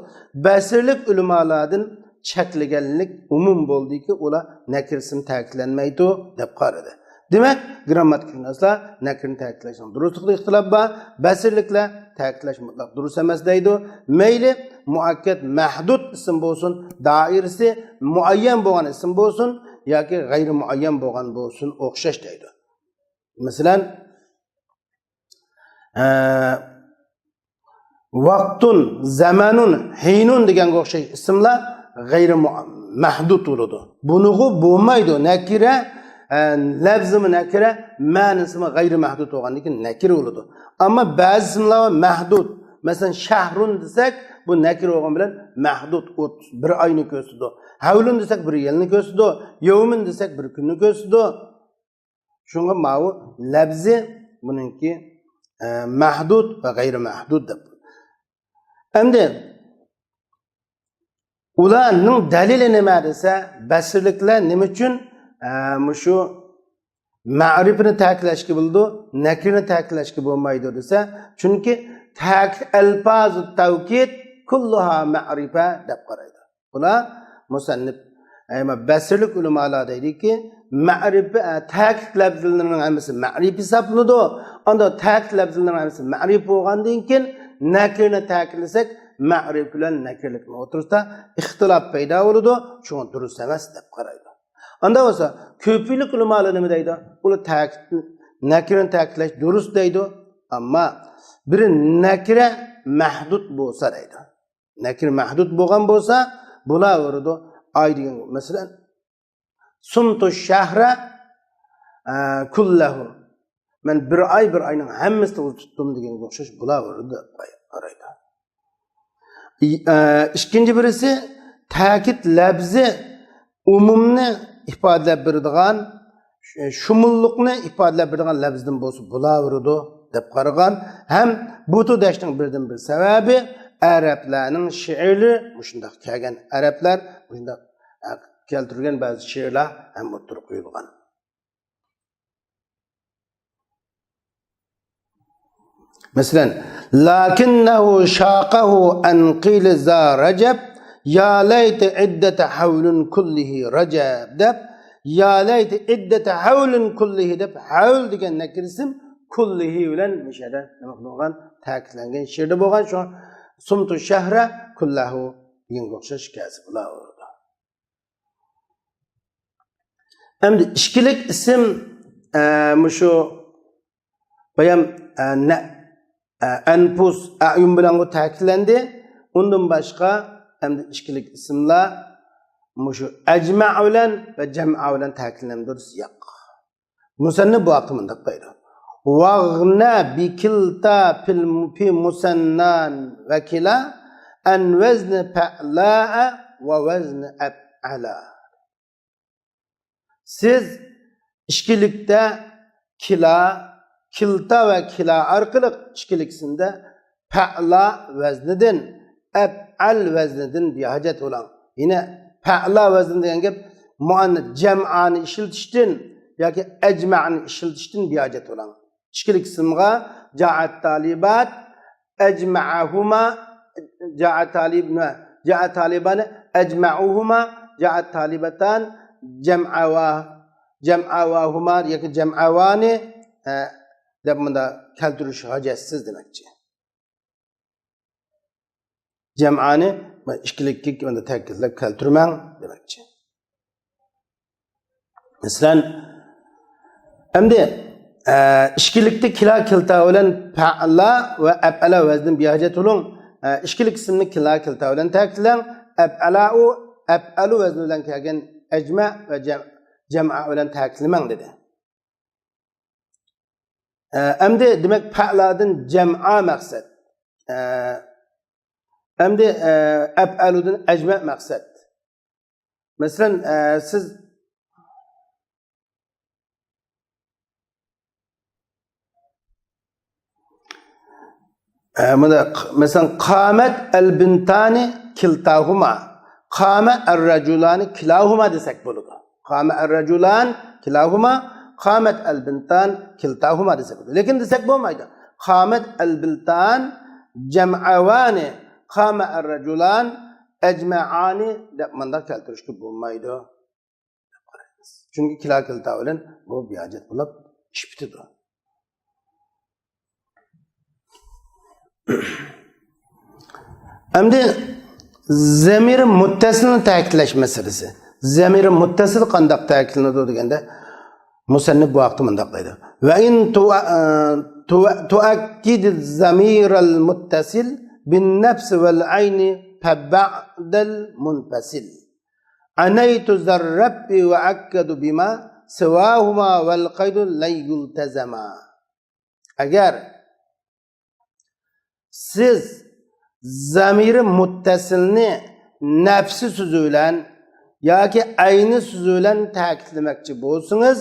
بەسرىلىك ئۆلىمالاردىن چەكلىگەنلىك ئومۇم بولدىكى، ئۇلار نەكىر ئىسىم تەكىتلەنمەيدۇ، دەپ قارىدى. دېمەك، گىرامماتىكىشۇناسلار نەكىرىنى تەكىتلەشنىڭ دۇرۇسلۇقىدا ئىختىلاپ بار. بەسرىلىكلەر تەكىتلەش مۇتلەق دۇرۇس ئەمەس دەيدۇ. مەيلى، مۇئەككەد مەھدۇد ئىسىم بولسۇن، دائىرىسى مۇئەييەن بولغان ئىسىم بولسۇن ياكى غەيرىي مۇئەييەن بولغان بولسۇن، ئوخشاش دەيدۇ. مەسىلەن، ئە، ۋاقتۇن، زەمەنۇن، ھىنۇن دېگەنگە ئوخشاش ئىسىملار غەيرىي مۇ-، مەھدۇد بولىدۇ. بۇنىغۇ بولمايدۇ. نەكىرە، ئە، لەفزىمۇ نەكىرە، مەنىسىمۇ غەيرىي مەھدۇد بولغاندىن كېيىن نەكىرە بولىدۇ. ئەمما بەزى ئىسىملار مەھدۇد. مەسىلەن، شەھرۇن دېسەك، بۇ نەكىرە بولغان بىلەن مەھدۇد، ئوتتۇز بىر ئاينى كۆرسىتىدۇ. ھەۋلۇن دېسەك، بىر يىلنى كۆرسىتىدۇ. يەۋمۇن دېسەك، بىر كۈننى كۆرسىتىدۇ. شۇڭا ماۋۇ لەپزى بۇنىڭكى، ئە، مەھدۇد ۋە غەيرىي مەھدۇد دەپ. ئەمدى ئۇلارنىڭ دەلىلى نېمە دېسە، بەسرىلىكلەر نېمە ئۈچۈن، ئە، مۇشۇ مەرىپىنى تەكىتلەشكە بولىدۇ، نەكىرىنى تەكىتلەشكە بولمايدۇ دېسە، چۈنكى تەكىت، ئەلپازۇ تەۋكىد كۇللۇھا مەرىپە دەپ قارايدۇ. بۇلار مۇسەننىپ، ئەي، بەسرىلىك ئۆلىمالار دەيدىكى، مەرىپە، ئە، تەكىت لەپزىلىرىنىڭ ھەممىسى مەرىپە ھېسابلىنىدۇ. ئاندىن تەكىت لەپزىلىرىنىڭ ھەممىسى مەرىپە بولغاندىن كېيىن، نەكىرىنى تەكىتلىسەك، مەرىپە بىلەن نەكىرىلىكنىڭ ئوتتۇرىسىدا ئىختىلاپ پەيدا بولىدۇ، شۇڭا دۇرۇس ئەمەس دەپ قارايدۇ. ئاندا بولسا، كۇپىلىك ئۆلىمالار نېمە دەيدۇ؟ ئۇلار تەكىت، نەكىرىنى تەكىتلەش دۇرۇس دەيدۇ. ئەمما بىر نەكىرە مەھدۇد بولسا دەيدۇ. نەكىرە مەھدۇد بولغان بولسا، بۇلار ئۇرىدۇ. ئاي دېگەن، مەسىلەن، سۇمتۇ شەھرە، ئە، كۇللەھۇ. مەن بىر ئاي، بىر ئاينىڭ ھەممىسىنى ئۇزىتىپ تۇتتۇم دېگەنگە ئوخشاش بۇلار ئۇرىدۇ دەپ قارايدۇ. ئى-، ئە، ئىككىنچى بىرسى، تەكىت لەپزى ئومۇمنى ئىپادىلەپ بېرىدىغان، شۇمۇللۇقنى ئىپادىلەپ بېرىدىغان لەپزدىن بولسا بولاۋېرىدۇ دەپ قارىغان ھەم بۇ تۈردە دەشنىڭ بىردىنبىر سەۋەبى ئەرەبلەرنىڭ شېئىرى مۇشۇنداق كەلگەن، ئەرەبلەر مۇشۇنداق، ئە، كەلتۈرگەن بەزى شېئىرلار ھەم ئوتتۇرىغا قويۇلغان. مەسىلەن، لەكىننەھۇ شاقەھۇ ئەن قىلە زا رەجەب، يا لەيتە ئىددەتە ھەۋلىن كۇللىھى رەجەب دەپ، يا لەيتە ئىددەتە ھەۋلىن كۇللىھى دەپ، ھەۋل دېگەن نەكىرە ئىسىم كۇللىھى بىلەن مۇشۇ يەردە نېمە قىلىنغان، تەكىتلەنگەن شېئىردا بولغان، شۇ سۇمتۇ شەھرە كۇللەھۇ دېگەنگە ئوخشاش كەلسە بولاۋېرىدۇ. ئەمدى ئىككىلىك ئىسىم، ئە، مۇشۇ بايام، ئە، نە-، ئە، ئەنپۇس، ئەيۇن بىلەنغۇ تەكىتلەندى. ئۇندىن باشقا ئەمدى ئىككىلىك ئىسىملار مۇشۇ ئەجمە بىلەن ۋە جەمئە بىلەن تەكىتلەندى دېسە ياق. مۇسەننىپ بۇ ھەقتە مۇنداق دەيدۇ. ۋەغنە بىكىلتا پىل-، پى مۇسەننان ۋەكىلا، ئەن ۋەزنى پەئلا ۋە ۋەزنى ئەپئەلا. سىز ئىككىلىكتە كىلا، كىلتا ۋە كىلا ئارقىلىق ئىككىلىكسىندە پەئلا ۋەزنىدىن، ئەپئەل ۋەزنىدىن بىھاجەت بولۇڭ. يەنە پەئلا ۋەزنى دېگەن گەپ مۇئەننەس جەمئانى ئىشلىتىشتىن ياكى ئەجمەئنى ئىشلىتىشتىن بىھاجەت بولۇڭ. ئىككىلىك ئىسىمغا جائەت تالىبات، ئەجمەئەھۇما، جائەت تالىب، نە، جائەت تالىبانى، ئەجمەئۇھۇما، جائەت تالىباتان، جەمئەۋا، جەمئەۋاھۇما ياكى جەمئەۋانى، ئە، دەپ مۇندا كەلتۈرۈش ھاجەتسىز دېمەكچى. جەمئانى ئىككىلىككە مۇندا تەكىتلەپ كەلتۈرمەڭ دېمەكچى. مەسىلەن، ئەمدى، ئە، ئىككىلىكتە كىلا، كىلتا بىلەن پەئلا ۋە ئەپئەلا ۋەزنىدىن بىھاجەت بولۇڭ. ئە، ئىككىلىك ئىسىمنى كىلا، كىلتا بىلەن تەكىتلەڭ. ئەپئەلاۇ، ئەپئەلۇ ۋەزنى بىلەن كەلگەن ئەجمە ۋە جەم-، جەمئە بىلەن تەكىتلىمەڭ دېدى. ئە، ئەمدى دېمەك پەئلادىن جەمئا مەقسەت. ئە، ئەمدى، ئە، ئەپئەلۇدىن ئەجمە مەقسەت. مەسىلەن، ئە، سىز، ئە، مۇنداق، مەسىلەن، قامەت ئەلبىنتانى كىلتاھۇما، قامە ئەررەجۇلانى كىلاھۇما دېسەك بولىدۇ. قامە ئەررەجۇلان كىلاھۇما، قامەت ئەلبىنتان كىلتاھۇما دېسەك بولىدۇ. لېكىن دېسەك بولمايدۇ. قامت البلتان جمعوان، قام الرجلان أجمعان دەپ مۇنداق كەلتۈرۈشكە بولمايدۇ. چۈنكى كىلا كىلتا بىلەن بۇ بىھاجەت بولۇپ ئىش پۈتىدۇ. ئەمدى زەمىر مۇتتەسىلنى تەكىتلەش مەسىلىسى. زەمىر مۇتتەسىل قانداق تەكىتلىنىدۇ دېگەندە، مۇسەننىپ بۇ ھەقتە مۇنداق دەيدۇ: وإن تو-، تو-، تؤكد الضمير المتصل بالنفس والعين فبعد المنفصل. عنيت ذا الرفع وأكد بما سواهما والقيد لن يلتزما. ئەگەر سىز زەمىرى مۇتتەسىلنى نەپسى سۆزى بىلەن ياكى ئەينى سۆزى بىلەن تەكىتلىمەكچى بولسىڭىز،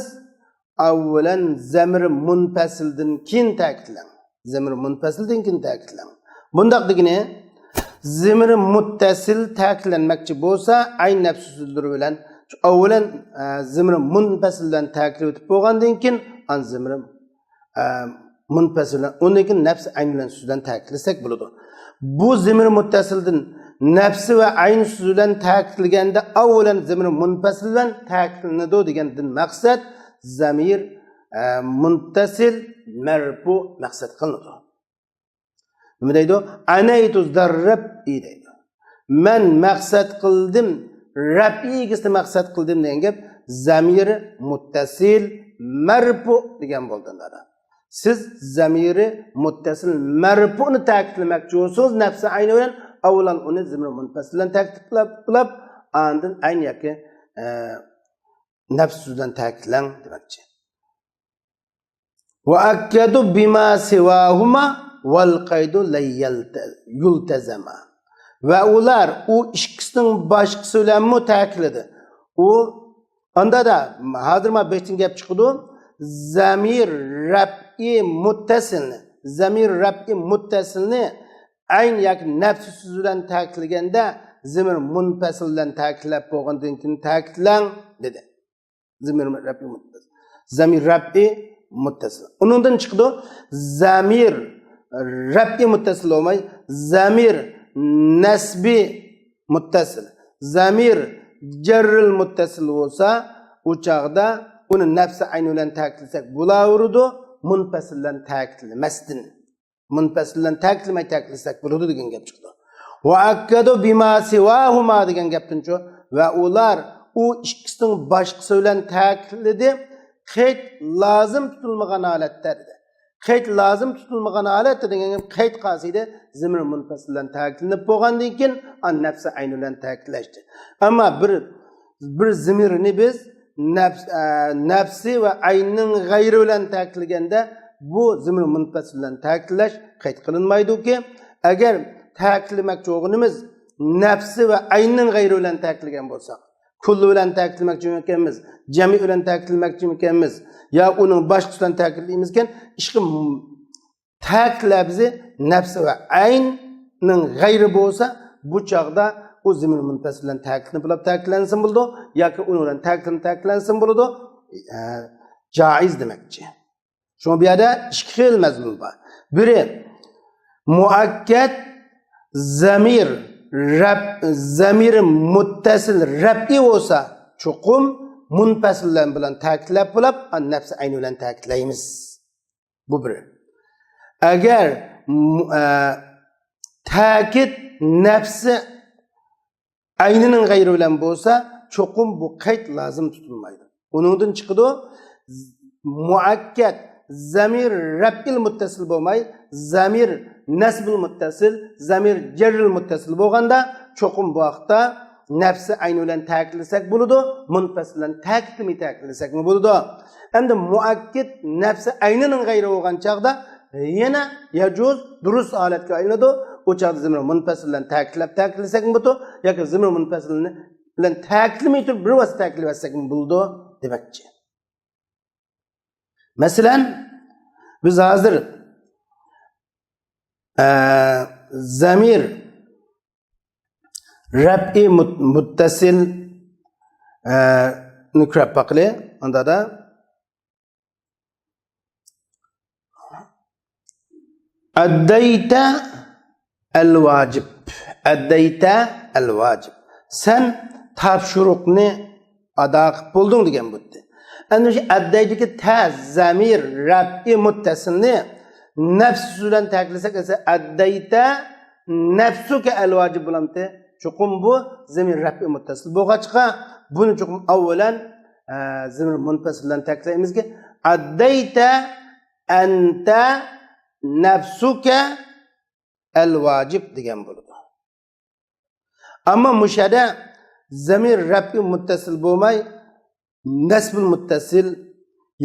ئاۋۋالەن زەمىرى مۇنپەسىلدىن كېيىن تەكىتلەڭ. زەمىرى مۇنپەسىلدىن كېيىن تەكىتلەڭ. بۇنداق دېگىنى، زەمىرى مۇتتەسىل تەكىتلەنمەكچى بولسا، ئەين نەپسى سۆزلىرى بىلەن ئاۋۋالەن، ئە، زەمىرى مۇنپەسىل بىلەن تەكىتلەپ ئۆتۈپ بولغاندىن كېيىن، ئاندىن زەمىرى ئە، مۇنپەسىل بىلەن، ئۇندىن كېيىن نەپسى ئەين بىلەن سۆزلەن تەكىتلىسەك بولىدۇ. بۇ زەمىر مۇتتەسىلدىن نەپسى ۋە ئەين سۆزى بىلەن تەكىتلىگەندە، ئاۋۋالەن زەمىر مۇنپەسىل بىلەن تەكىتلىنىدۇ دېگەندىن مەقسەت زەمىر، ئە، مۇنتەسىل مەرپۇ مەقسەت قىلىنىدۇ. نېمە دەيدۇ؟ ئەنەيتۇ زەررەپئى دەيدۇ. مەن مەقسەت قىلدىم، رەپئى ئىگىسىنى مەقسەت قىلدىم دېگەن گەپ زەمىرى مۇتتەسىل مەرپۇ دېگەن بولدى، دادا. سىز زەمىرى مۇتتەسىل مەرپۇنى تەكىتلىمەكچى بولسىڭىز، نەپسى ئەينى بىلەن ئاۋۋالان ئۇنى زەمىرى مۇنپەسىل بىلەن تەكىتلەپ، ئاندىن ئەين ياكى، ئە، نەپسى بىلەن تەكىتلەڭ دېمەكچى. وأكد بما سواهما والقيد لن يلت-، يلتزما. ۋە ئۇلار ئۇ ئىككىسىنىڭ باشقىسى بىلەنمۇ تەكىتلىدى. ئۇ ئاندا دا، ھازىر ما بېشتىن گەپ چىقىدۇ. زەمىر رەپئى مۇتتەسىلنى، زەمىر رەپئى مۇتتەسىلنى ئەين ياكى نەپسى سۆزى بىلەن تەكىتلىگەندە، زەمىر مۇنپەسىل بىلەن تەكىتلەپ بولغاندىن كېيىن تەكىتلەڭ دېدى. زەمىر رەپئى مۇتتەسىل. زەمىر رەپئى مۇتتەسىل. ئۇنىڭدىن چىقىدۇ، زەمىر رەپئى مۇتتەسىل بولماي، زەمىر نەسبى مۇتتەسىل. زەمىر جەررىل مۇتتەسىل بولسا، ئۇ چاغدا ئۇنى نەپسى ئەينى بىلەن تەكىتلىسەك بولاۋېرىدۇ، مۇنپەسىل بىلەن تەكىتلىمەستىن. مۇنپەسىل بىلەن تەكىتلىمەي تەكىتلىسەك بولىدۇ دېگەن گەپ چىقىدۇ. ۋە ئەككەدۇ بىما سىۋاھۇما دېگەن گەپتىنچۇ. ۋە ئۇلار ئۇ ئىككىسىنىڭ باشقىسى بىلەن تەكىتلىدى. قەيت لازىم تۇتۇلمىغان ھالەتتە دېدى. قەيت لازىم تۇتۇلمىغان ھالەتتە دېگەن گەپ قەيت قالسىدى، زەمىر مۇنپەسىل بىلەن تەكىتلىنىپ بولغاندىن كېيىن، ئان نەپسى ئەينى بىلەن تەكىتلەشتى. ئەمما بىر، بىر زەمىرنى بىز نەپس-، ئە، نەپسى ۋە ئەينىنىڭ غەيرى بىلەن تەكىتلىگەندە، بۇ زەمىر مۇنپەسىل بىلەن تەكىتلەش قەيت قىلىنمايدۇكى، ئەگەر تەكىتلىمەكچى بولغىنىمىز نەپسى ۋە ئەينىنىڭ غەيرى بىلەن تەكىتلىگەن بولساق، كۇللى بىلەن تەكىتلىمەكچىمىكەنمىز، جەمئى بىلەن تەكىتلىمەكچىمىكەنمىز، يا ئۇنىڭ باشقىسى بىلەن تەكىتلەيمىزكەن، ئىشقىلىپ تەكىت لەپزى نەپسى ۋە ئەينىڭ غەيرى بولسا، بۇ چاغدا ئۇ زەمىر مۇنپەسىل بىلەن تەكىتلىنىپ بولۇپ تەكىتلەنسىمۇ بولىدۇ، ياكى ئۇنىڭ بىلەن تەكىتلىنىپ تەكىتلەنسىمۇ بولىدۇ. ئە، جائىز دېمەكچى. شۇڭا بۇ يەردە ئىككى خىل مەزمۇن بار. بىرى، مۇئەككەد زەمىر رەپ-، زەمىرى مۇتتەسىل رەپئى بولسا، چوقۇم مۇنپەسىل بىلەن تەكىتلەپ بولۇپ، نەپسى ئەينى بىلەن تەكىتلەيمىز. بۇ بىر. ئەگەر، م-، ئە، تەكىت نەپسى ئەينىنىڭ غەيرى بىلەن بولسا، چوقۇم بۇ قەيت لازىم تۇتۇلمايدۇ. ئۇنىڭدىن چىقىدۇ، مۇئەككەد زەمىر رەپئىل مۇتتەسىل بولماي، زەمىر نەسبىل مۇتتەسىل، زەمىر جەررىل مۇتتەسىل بولغاندا، چوقۇم بۇ ھەقتە نەپسى ئەينى بىلەن تەكىتلىسەك بولىدۇ، مۇنپەسىل بىلەن تەكىتلىمەي تەكىتلىسەكمۇ بولىدۇ. ئەمدى مۇئەككىد نەپسى ئەينىنىڭ غەيرى بولغان چاغدا يەنە يەجۇز، دۇرۇس ھالەتكە ئايلىنىدۇ. ئۇ چاغدا زەمىر مۇنپەسىل بىلەن تەكىتلەپ تەكىتلىسەكمۇ بولىدۇ، ياكى زەمىر مۇنپەسىل بىلەن تەكىتلىمەي تۇرۇپ بىر ۋاسىتە تەكىتلىۋەتسەكمۇ بولىدۇ دېمەكچى. مەسىلەن، بىز ھازىر، ئە، زەمىر رەپئى مۇت-، مۇتتەسىل، ئە، نى كۆرۈپ باقىلى. ئاندا دا، ئەددەيتە ئەل ۋاجىب. ئەددەيتە ئەل ۋاجىب. سەن تاپشۇرۇقنى ئادا قىلىپ بولدۇڭ دېگەن بولدى. ئەمدى شۇ ئەددەيتىدىكى تە زەمىر رەپئى مۇتتەسىلنى نەپسى بىلەن تەكىتلىسەك، ئەسلى ئەددەيتە نەفسۇكە ئەل ۋاجىب بولامتى؟ چوقۇم بۇ زەمىر رەپئى مۇتتەسىل بولغاچقا، بۇنى چوقۇم ئاۋۋالەن، ئە، زەمىر مۇنپەسىل بىلەن تەكىتلەيمىزكى، ئەددەيتە ئەنتە نەفسۇكە ئەل ۋاجىب دېگەن بولىدۇ. ئەمما مۇشۇ يەردە زەمىر رەپئى مۇتتەسىل بولماي، نەسبۇل مۇتتەسىل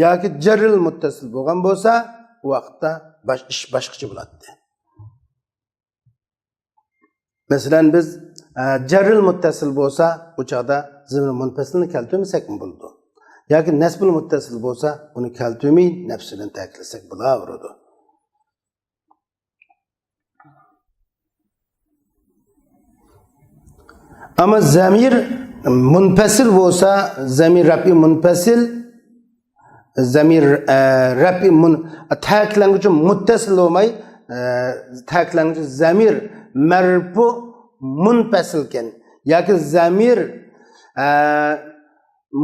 ياكى جەررىل مۇتتەسىل بولغان بولسا، ئۇ ۋاقىتتا باش-، ئىش باشقىچە بولاتتى. مەسىلەن، بىز، ئە، جەررىل مۇتتەسىل بولسا، ئۇ چاغدا زەمىر مۇنپەسىلنى كەلتۈرمىسەكمۇ بولىدۇ. ياكى نەسبۇل مۇتتەسىل بولسا، ئۇنى كەلتۈرمەي، نەپسى بىلەن تەكىتلىسەك بولاۋېرىدۇ. ئەمما زەمىر مۇنپەسىل بولسا، زەمىر رەپئى مۇنپەسىل، زەمىر، ئە، رەپئى مۇن-، تەكىتلەنگۈچى مۇتتەسىل بولماي، ئە، تەكىتلەنگۈچى زەمىر مەرپۇ مۇنپەسىلكەن ياكى زەمىر، ئە،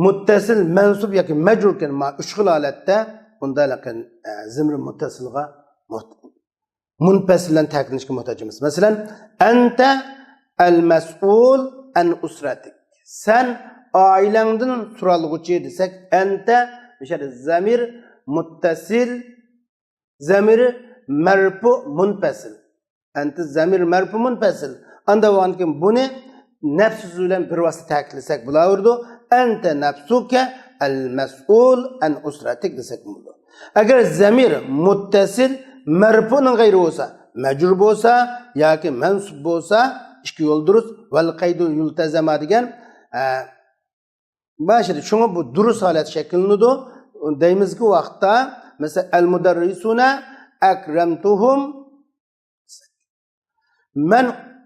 مۇتتەسىل مەنسۇب ياكى مەجرۇركەن، ما ئۈچ خىل ھالەتتە ئۇندا لېكىن، ئە، زەمىر مۇتتەسىلغا مۇت-، مۇنپەسىل بىلەن تەكىتلىنىشكە موھتاج ئەمەس. مەسىلەن، ئەنتە ئەل مەسئۇل ئەن ئۇسرەتىك. سەن ئائىلەڭدىن سورالغۇچى دېسەك، ئەنتە مۇشۇ يەردە زەمىر مۇتتەسىل، زەمىر مەرپۇ مۇنپەسىل. ئەنتە زەمىر مەرپۇ مۇنپەسىل. ئاندا بولغاندىكىن بۇنى نەپسى بىلەن بىر ۋاسىتە تەكىتلىسەك بولاۋېرىدۇ. ئەنتە نەفسۇكە ئەل مەسئۇل ئەن ئۇسرەتىك دېسەك بولىدۇ. ئەگەر زەمىر مۇتتەسىل مەرپۇنىڭ غەيرى بولسا، مەجرۇر بولسا ياكى مەنسۇب بولسا، ئىككى يول دۇرۇس. ۋەل قەيدۇ يۇلتەزەما دېگەن، ئە، باشىدا شۇڭا بۇ دۇرۇس ھالەت شەكىللىنىدۇ. دەيمىزكى ۋاقىتتا، مەسىلەن، ئەل مۇدەررىسۇنە ئەكرەمتۇھۇم. مەن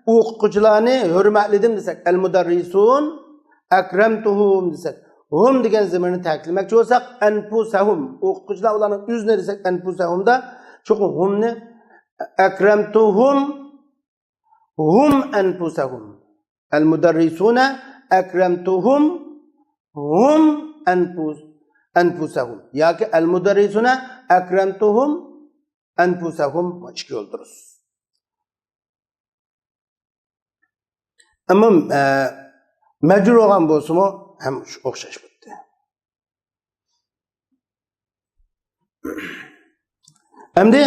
ئوقۇتقۇچىلارنى ھۆرمەتلىدىم دېسەك، ئەل مۇدەررىسۇن، ئەكرەمتۇھۇم دېسەك، ھۇم دېگەن زەمىرنى تەكىتلىمەكچى بولساق، ئەنپۇسەھۇم، ئوقۇتقۇچىلار ئۇلارنىڭ ئۆزىنى دېسەك، ئەنپۇسەھۇمدا، چوقۇم ھۇمنى، ئەكرەمتۇھۇم، ھۇم ئەنپۇسەھۇم. ئەل مۇدەررىسۇنە ئەكرەمتۇھۇم، ھۇم ئەنپۇس-، ئەنپۇسەھۇم. ياكى ئەل مۇدەررىسۇنە ئەكرەمتۇھۇم، ئەنپۇسەھۇم، ئىككى يول دۇرۇس. ئەمما، ئە، مەجرۇر بولغان بولسىمۇ ھەم شۇ ئوخشاش بولدى. ئەمدى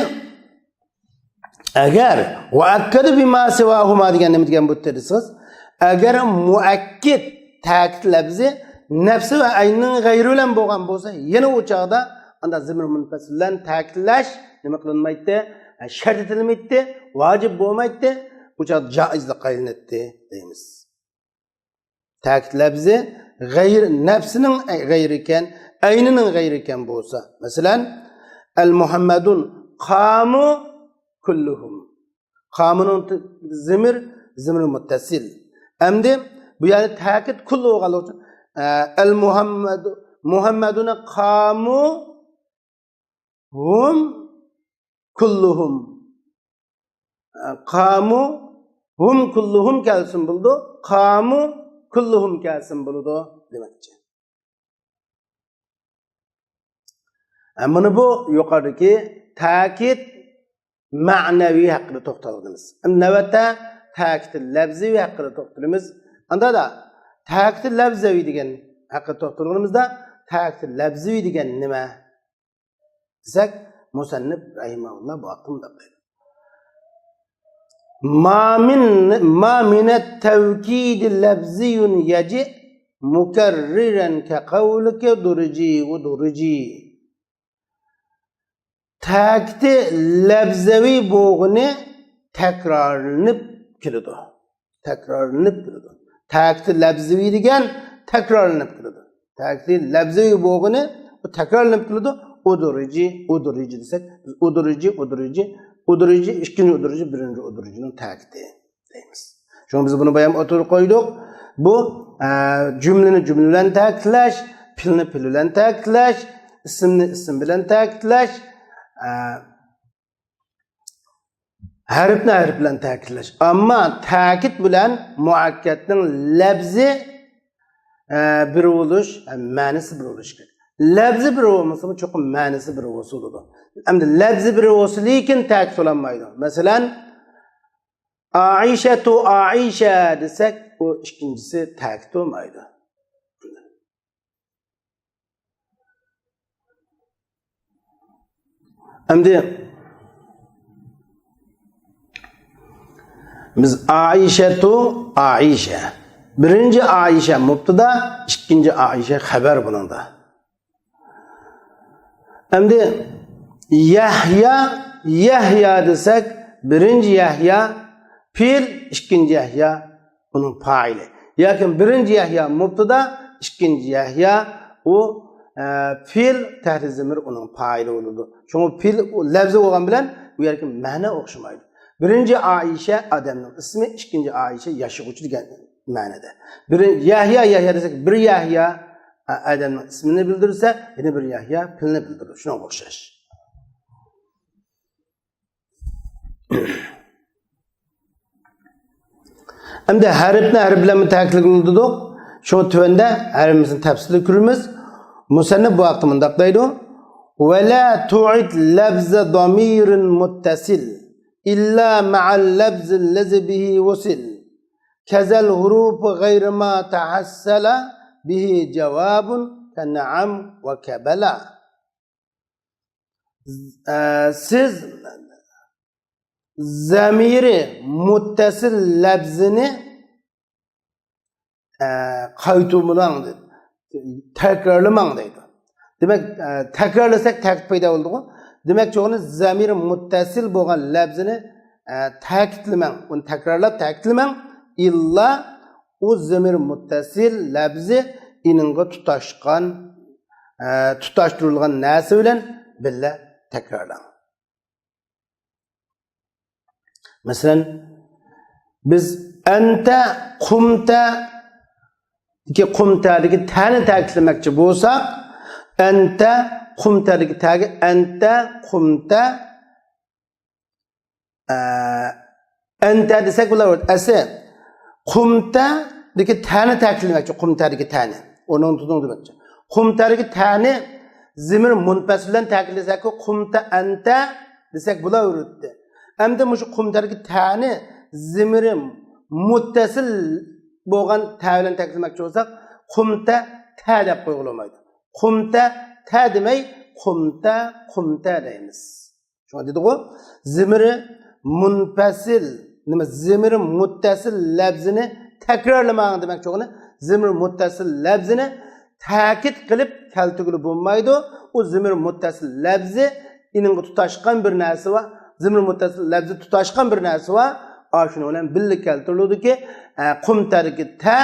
ئەگەر ۋەئەككەدە بىما سىۋاھۇما دېگەن نېمە دېگەن بولدى دېسىڭىز، ئەگەر مۇئەككىد تەكىت لەپزى نەپسى ۋە ئەينىنىڭ غەيرى بىلەن بولغان بولسا، يەنە ئۇ چاغدا ئاندا زەمىر مۇنپەسىل بىلەن تەكىتلەش نېمە قىلىنمايتتى؟ شەرت ئېتىلمەيتتى، ۋاجىپ بولمايتتى، ئۇ چاغدا جائىزلىققا ئايلىناتتى دەيمىز. تەكىت لەپزى غەير-، نەپسىنىڭ غەيرى ئىكەن، ئەينىنىڭ غەيرى ئىكەن بولسا. مەسىلەن، ئەل مۇھەممەدۇن قامۇ كۇللۇھۇم. قامۇنىڭ ت-، زىمىر، زىمىر مۇتتەسىل. ئەمدى بۇ يەردە تەكىت كۇللۇ بولغانلىقى ئۈچۈن، ئە، ئەل مۇھەممەدۇ، مۇھەممەدۇنە قامۇ ھۇم كۇللۇھۇم. قامۇ ھۇم كۇللۇھۇم كەلسىمۇ بولىدۇ. قامۇ كۇللۇھۇم كەلسىمۇ بولىدۇ دېمەكچى. مانا بۇ يۇقىرىدىكى تەكىت مەنەۋى ھەققىدە توختالغىنىمىز. ئەمدى نۆۋەتتە تەكىت لەپزىۋى ھەققىدە توختىلىمىز. ئاندا تەكىت لەپزەۋى دېگەن ھەققىدە توختالغىنىمىزدا، تەكىت لەپزىۋى دېگەن نېمە؟ دېسەك، مۇسەننىپ رەھىمەھۇللا بۇ ھەقتە مۇنداق دەيدۇ. ما من، ما من التوكيد لفظي يجيء مكررا كقولك ادرجي ادرجي. تەكىتى لەپزەۋى بولغىنى تەكرارلىنىپ كېلىدۇ. تەكرارلىنىپ كېلىدۇ. تەكىتى لەپزىۋى دېگەن تەكرارلىنىپ كېلىدۇ. تەكىتى لەپزىۋى بولغىنى بۇ تەكرارلىنىپ كېلىدۇ. ئۇدرىجى، ئۇدرىجى دېسەك، بىز ئۇدرىجى، ئۇدرىجى، ئۇدرىجى، ئىككىنچى ئۇدرىجى، بىرىنچى ئۇدرىجىنىڭ تەكىتى دەيمىز. شۇڭا بىز بۇنى بايام ئوتتۇرىغا قويدۇق. بۇ، ئە، جۈملىنى جۈملە بىلەن تەكىتلەش، پېئىلنى پېئىل بىلەن تەكىتلەش، ئىسىمنى ئىسىم بىلەن تەكىتلەش، ئە، ھەرپنى ھەرپ بىلەن تەكىتلەش. ئەمما تەكىت بىلەن مۇئەككەدنىڭ لەپزى، ئە، بىر بولۇش، ھەم مەنىسى بىر بولۇش كېرەك. لەپزى بىر بولمىسىمۇ، چوقۇم مەنىسى بىر بولسا بولىدۇ. ئەمدى لەپزى بىر بولسا، لېكىن تەكىت بولالمايدۇ. مەسىلەن، ئائىشەتۇ ئائىشە دېسەك، ئۇ ئىككىنچىسى تەكىت بولمايدۇ. ئەمدى بىز ئائىشەتۇ ئائىشە. بىرىنچى ئائىشە مۇبتىدا، ئىككىنچى ئائىشە خەبەر بۇنىڭدا. ئەمدى يەھيا، يەھيا دېسەك، بىرىنچى يەھيا پېئىل، ئىككىنچى يەھيا ئۇنىڭ پائىلى. ياكى بىرىنچى يەھيا مۇبتىدا، ئىككىنچى يەھيا ئۇ، ئە، پېئىل، تەھرىر زېمىر ئۇنىڭ پائىلى بولىدۇ. شۇڭا پېئىل ئۇ لەپزى بولغان بىلەن بۇ يەردىكى مەنە ئوخشىمايدۇ. بىرىنچى ئائىشە ئادەمنىڭ ئىسمى، ئىككىنچى ئائىشە ياشىغۇچى دېگەن مەنىدە. بىر يەھيا، يەھيا دېسەك، بىر يەھيا، ئە، ئادەمنىڭ ئىسمىنى بىلدۈرسە، يەنە بىر يەھيا پېئىلنى بىلدۈرىدۇ. شۇنىڭغا ئوخشاش. ئەمدى ھەرپنى ھەرپ بىلەن تەكىتلىگىلى دېدۇق. شۇڭا تۆۋەندە ھەرپىمىزنى تەپسىلىي كۆرىمىز. مۇسەننىپ بۇ ھەقتە مۇنداق دەيدۇ: «ولا تعد لفظ ضمير متصل إلا مع اللفظ الذي به وصل. كذا الحروف غير ما تحصل به جواب كنعم وكبلى.» ئە، سىز زەمىرى مۇتتەسىل لەپزىنى، ئە، قايتۇرمىدىڭ، تەكرارلىماڭ دەيدۇ. دېمەك، ئە، تەكرارلىساق تەكىت پەيدا بولىدىغۇ. دېمەك، چوغىنى زەمىرى مۇتتەسىل بولغان لەپزىنى، ئە، تەكىتلىمەڭ، ئۇنى تەكرارلاپ تەكىتلىمەڭ. ئىللا ئۇ زەمىرى مۇتتەسىل لەپزى ئېنىڭغا تۇتاشقان، ئە، تۇتاشتۇرۇلغان نەرسە بىلەن بىللە تەكرارلاڭ. مەسىلەن، بىز ئەنتە، قۇمتە دىكى قۇمتەدىكى تەنى تەكىتلىمەكچى بولساق، ئەنتە، قۇمتەدىكى تەگە ئەنتە، قۇمتە، ئە، ئەنتە دېسەك بولاۋېرىدۇ. ئەسلى قۇمتەدىكى تەنى تەكىتلىمەكچى، قۇمتەدىكى تەنى. ئۇنىڭ تۇتۇڭ دېمەكچى. قۇمتەدىكى تەنى زېمىر مۇنپەسىل بىلەن تەكىتلىسەككۇ، قۇمتە ئەنتە دېسەك بولاۋېرىدۇ. ئەمدى مۇشۇ قۇمتەدىكى تەنى زېمىرى مۇتتەسىل بولغان تە بىلەن تەكىتلىمەكچى بولساق، قۇمتە تە دەپ قويغىلى بولمايدۇ. قۇمتە تە دېمەي، قۇمتە، قۇمتە دەيمىز. شۇڭا دېدىغۇ، زېمىرى مۇنپەسىل، نېمە، زېمىرى مۇتتەسىل لەپزىنى تەكرارلىماڭ دېمەكچى بولغىنى، زېمىرى مۇتتەسىل لەپزىنى تەكىت قىلىپ كەلتۈرگىلى بولمايدۇ. ئۇ زېمىرى مۇتتەسىل لەپزى ئېنىڭغا تۇتاشقان بىر نەرسە بار. زېمىرى مۇتتەسىل لەپزى تۇتاشقان بىر نەرسە بار. ئاشۇنىڭ بىلەن بىللە كەلتۈرۈلىدۇكى، ئە، قۇمتەدىكى تە،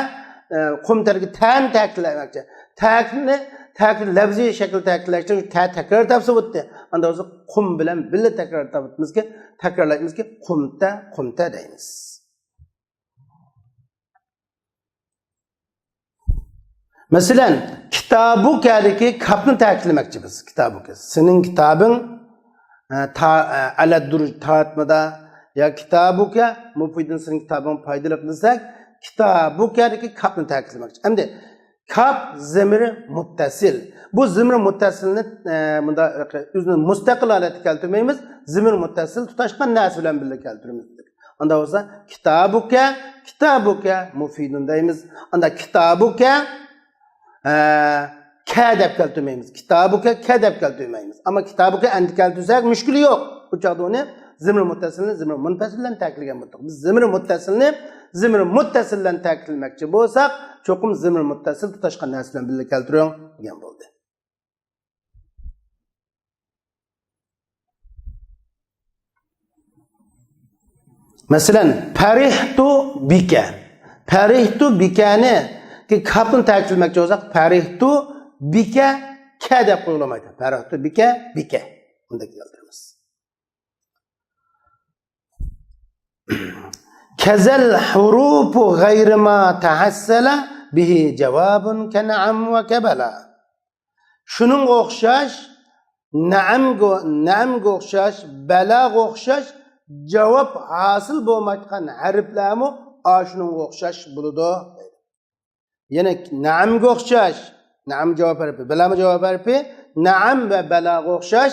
ئە، قۇمتەدىكى تەنى تەكىتلەمەكچى. تەكىتنى، تەكىت لەپزىي شەكىلدە تەكىتلەشتىن تە تەكرار تاپسا بولدى. ئاندا بولسا قۇم بىلەن بىللە تەكرار تاپىمىزكى، تەكرارلايمىزكى، قۇمتە، قۇمتە دەيمىز. مەسىلەن، كىتابۇكەدىكى كاپنى تەكىتلىمەكچى بىز. كىتابۇكە. سېنىڭ كىتابىڭ، ئە، تا-، ئە، ئەلەددۇر تارتمىدا يا كىتابۇكە مۇپىدۇن سېنىڭ كىتابىڭ پايدىلىق دېسەك، كىتابۇكەدىكى كاپنى تەكىتلىمەكچى. ئەمدى كاپ زېمىرى مۇتتەسىل. بۇ زېمىرى مۇتتەسىلنى، ئە، مۇنداق ئۆزىنى مۇستەقىل ھالەتتە كەلتۈرمەيمىز. زېمىرى مۇتتەسىل تۇتاشقان نەرسە بىلەن بىللە كەلتۈرىمىز. ئاندا بولسا، كىتابۇكە، كىتابۇكە مۇفىدۇن دەيمىز. ئاندا كىتابۇكە، ئە، كە دەپ كەلتۈرمەيمىز. كىتابۇكە، كە دەپ كەلتۈرمەيمىز. ئەمما كىتابۇكە ئەنتە كەلتۈرسەك مۈشكۈلى يوق. ئۇ چاغدا ئۇنى زېمىر مۇتتەسىلنى زېمىر مۇنپەسىل بىلەن تەكىتلىگەن بولدۇق. بىز زېمىر مۇتتەسىلنى زېمىر مۇتتەسىل بىلەن تەكىتلىمەكچى بولساق، چوقۇم زېمىر مۇتتەسىل تۇتاشقان نەرسە بىلەن بىللە كەلتۈرۈڭ دېگەن بولدى. مەسىلەن، پەرىھتۇ بىكە. پەرىھتۇ بىكەنى كاپنى تەكىتلىمەكچى بولساق، پەرىھتۇ بىكە كە دەپ قويۇلمايدۇ. پەرىھتۇ بىكە، بىكە. بۇنداق يازدۇرىمىز. كەزەل ھۇرۇپۇ غەيرىما تەھەسسەلە بىھى جاۋابۇن كەنەئەم ۋە كەبەلە. شۇنىڭغا ئوخشاش، نەئەمگە، نەئەمگە ئوخشاش، بەلاغا ئوخشاش جاۋاب ھاسىل بولمايدىغان ھەرپلەرمۇ ئاشۇنىڭغا ئوخشاش بولىدۇ. يەنى نەئەمگە ئوخشاش، نەئەم جاۋاب ھەرپى، بەلەمۇ جاۋاب ھەرپى، نەئەم ۋە بەلاغا ئوخشاش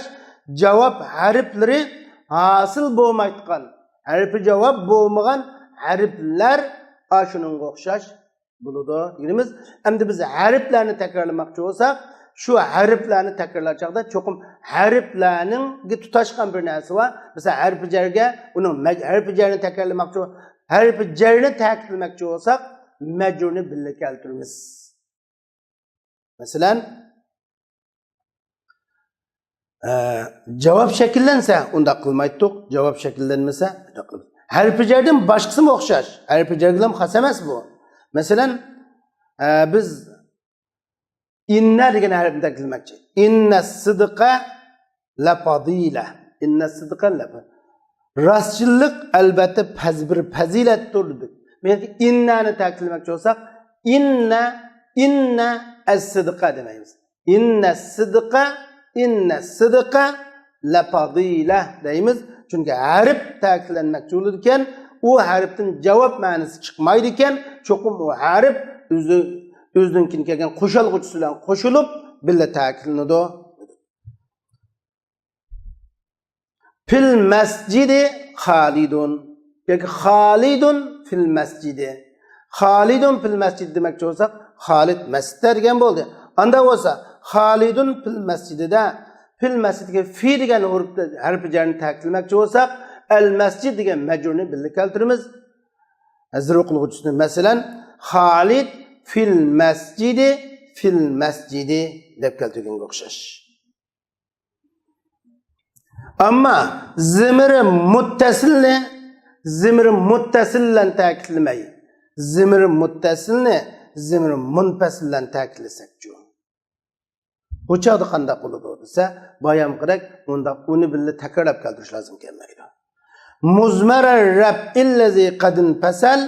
جاۋاب ھەرپلىرى ھاسىل بولمايدىغان، ھەرپى جاۋاب بولمىغان ھەرپلەر ئاشۇنىڭغا ئوخشاش بولىدۇ دېگىنىمىز. ئەمدى بىز ھەرپلەرنى تەكرارلىماقچى بولساق، شۇ ھەرپلەرنى تەكرارلار چاغدا چوقۇم ھەرپلەرنىڭگە تۇتاشقان بىر نەرسە بار. مىسال، ھەرپى جەرگە، ئۇنىڭ مەج-، ھەرپى جەرنى تەكرارلىماقچى، ھەرپى جەرنى تەكىتلىمەكچى بولساق، مەجرۇرنى بىللە كەلتۈرىمىز. مەسىلەن، ئە، جاۋاب شەكىللەنسە ئۇنداق قىلمايتتۇق، جاۋاب شەكىللەنمىسە ئۇنداق قىلىمىز. ھەرپى جەردىن باشقىسىمۇ ئوخشاش، ھەرپى جەرگىلەم خاس ئەمەس بۇ. مەسىلەن، ئە، بىز ئىننە دېگەن ھەرپنى تەكىتلىمەكچى. ئىننە سىدقە لەپەدىلە. ئىننە سىدقە لەپە. راستچىللىق ئەلۋەتتە پەز-، بىر پەزىلەتتۇر دېدۇق. بۇ يەردە ئىننەنى تەكىتلىمەكچى بولساق، ئىننە، ئىننە ئەس-سىدقە دېمەيمىز. ئىننە سىدقە، ئىننە سىدقە لەپەدىلە دەيمىز. چۈنكى ھەرپ تەكىتلەنمەكچى بولىدىكەن، ئۇ ھەرپتىن جاۋاب مەنىسى چىقمايدىكەن، چوقۇم ئۇ ھەرپ ئۆزى، ئۆزىنىڭكىدىن كەلگەن قوشالغۇچىسى بىلەن قوشۇلۇپ بىللە تەكىتلىنىدۇ. فىل مەسجىدى خالىدۇن ياكى خالىدۇن فىل مەسجىدى. خالىدۇن فىل مەسجىدى دېمەكچى بولساق، خالىد مەسچىتتە دېگەن بولدى. ئاندا بولسا، خالىدۇن فىل مەسجىدىدە، فىل مەسجىدىگە في دېگەن ھەرپى جەرنى تەكىتلىمەكچى بولساق، ئەل مەسجىد دېگەن مەجرۇرنى بىللە كەلتۈرىمىز. زىرۇ قىلغۇچىسىنى، مەسىلەن، خالىد فىل مەسجىدى، فىل مەسجىدى دەپ كەلتۈرگەنگە ئوخشاش. ئەمما زىمىرى مۇتتەسىلنى زىمىرى مۇتتەسىل بىلەن تەكىتلىمەي، زىمىرى مۇتتەسىلنى زىمىرى مۇنپەسىل بىلەن تەكىتلىسەكچۇ؟ بۇ چاغدا قانداق بولىدۇ دېسە، بايامقىدەك مۇنداق ئۇنى بىللە تەكرارلاپ كەلتۈرۈش لازىم كەلمەيدۇ. مۇزمەرە رەپئىللەزى قەدىن پەسەل،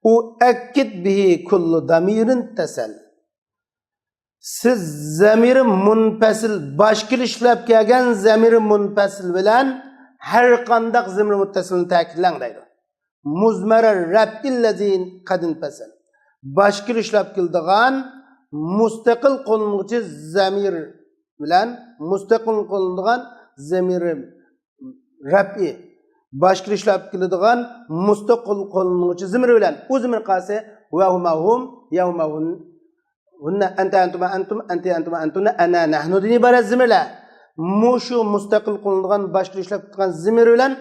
ئۇ ئەككىد بىھى كۇللۇ دامىرىن تەسەل. سىز زەمىرى مۇنپەسىل، باشقا ئىشلەپ كەلگەن زەمىرى مۇنپەسىل بىلەن ھەر قانداق زەمىرى مۇتتەسىلنى تەكىتلەڭ دەيدۇ. مۇزمەرە رەپئىللەزى قەدىن پەسەل. باشقا ئىشلەپ كېلىدىغان مۇستەقىل قوللانغۇچى زەمىر بىلەن مۇستەقىل قوللىنىدىغان زەمىرى رەپئى، باشقا ئىشلەپ كېلىدىغان مۇستەقىل قوللانغۇچى زىمىرى بىلەن، ئۇ زىمىر قالسا، ۋە ھۇما ھۇم، يە ھۇما ھۇن، ھۇننە، ئەنتە ئەنتۇما ئەنتۇم، ئەنتى ئەنتۇما ئەنتۇنە، ئەنە نەھنۇدىن ئىبارەت زىمىرلەر. مۇشۇ مۇستەقىل قوللىنىدىغان، باشقا ئىشلەپ كېلىدىغان زىمىر بىلەن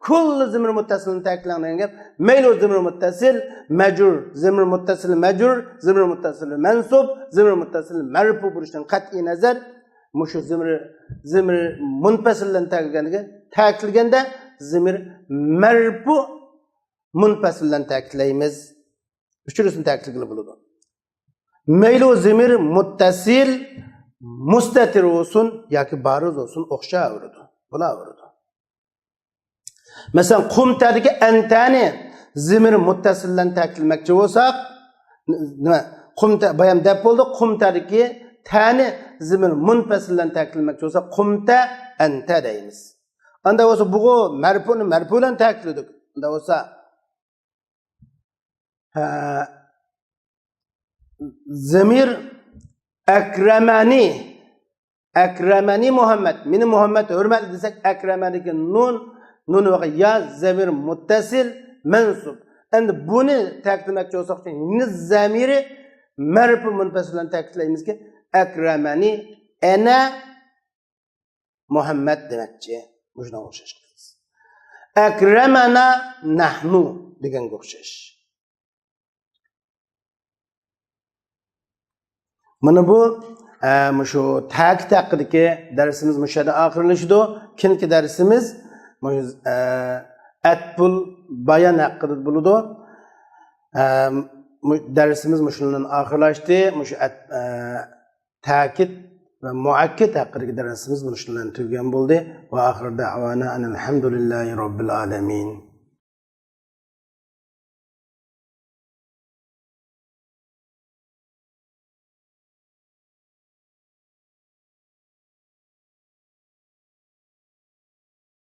كۈللى زىمىر مۇتتەسىلنى تەكىتلەڭ دېگەن گەپ. مەيلى ئۇ زىمىر مۇتتەسىل، مەجرۇر، زىمىر مۇتتەسىل مەجرۇر، زىمىر مۇتتەسىل مەنسۇب، زىمىر مۇتتەسىل مەرپۇ بولۇشىدىن قەتئىي نەزەر، مۇشۇ زىمىر، زىمىر مۇنپەسىل بىلەن تەكىتلىگەندە، تەكىتلىگەندە زىمىر مەرپۇ مۇنپەسىل بىلەن تەكىتلەيمىز. ئۈچىنچىسىنى تەكىتلىگىلى بولىدۇ. مەيلى ئۇ زىمىر مۇتتەسىل، مۇستەتىر بولسۇن ياكى بارىز بولسۇن، ئوخشاۋېرىدۇ، بولاۋېرىدۇ. مەسىلەن، قۇمتەدىكى ئەنتەنى زىمىر مۇتتەسىل بىلەن تەكىتلىمەكچى بولساق، نېمە؟ قۇمتە، بايام دەپ بولدۇق، قۇمتەدىكى تەنى زىمىر مۇنپەسىل بىلەن تەكىتلىمەكچى بولساق، قۇمتە ئەنتە دەيمىز. ئاندا بولسا بۇغۇ مەرپۇنى مەرپۇ بىلەن تەكىتلىدۇق. ئاندا بولسا، ھە، زىمىر ئەكرەمەنى، ئەكرەمەنى مۇھەممەد، مېنى مۇھەممەد ھۆرمەتلىدى دېسەك، ئەكرەمەنىدىكى نۇن، نۇن ۋەقە يا زەمىر مۇتتەسىل مەنسۇب. ئەمدى بۇنى تەكىتلىمەكچى بولساق، نى زەمىرى مەرپۇ مۇنپەسىل بىلەن تەكىتلەيمىزكى، ئەكرەمەنى ئەنە مۇھەممەد دېمەكچى. مۇشۇنىڭغا ئوخشاش قىلىمىز. ئەكرەمەنا نەھنۇ دېگەنگە ئوخشاش. مانا بۇ، ئە، مۇشۇ تەكىت ھەققىدىكى دەرسىمىز مۇشۇ يەردە ئاخىرلىشىدۇ. كېيىنكى دەرسىمىز مۇشۇ، ئە، ئەتپۇل بايان ھەققىدە بولىدۇ. ئە، مۇ-، دەرسىمىز مۇشۇنىڭ بىلەن ئاخىرلاشتى. مۇشۇ ئەت-، ئە، تەكىت ۋە مۇئەككىد ھەققىدىكى دەرسىمىز مۇشۇنىڭ بىلەن تۈگىگەن بولدى. ۋە ئاخىر دەئۋانا ئەنىل ھەمدۇلىللاھى رەببىل ئالەمىن.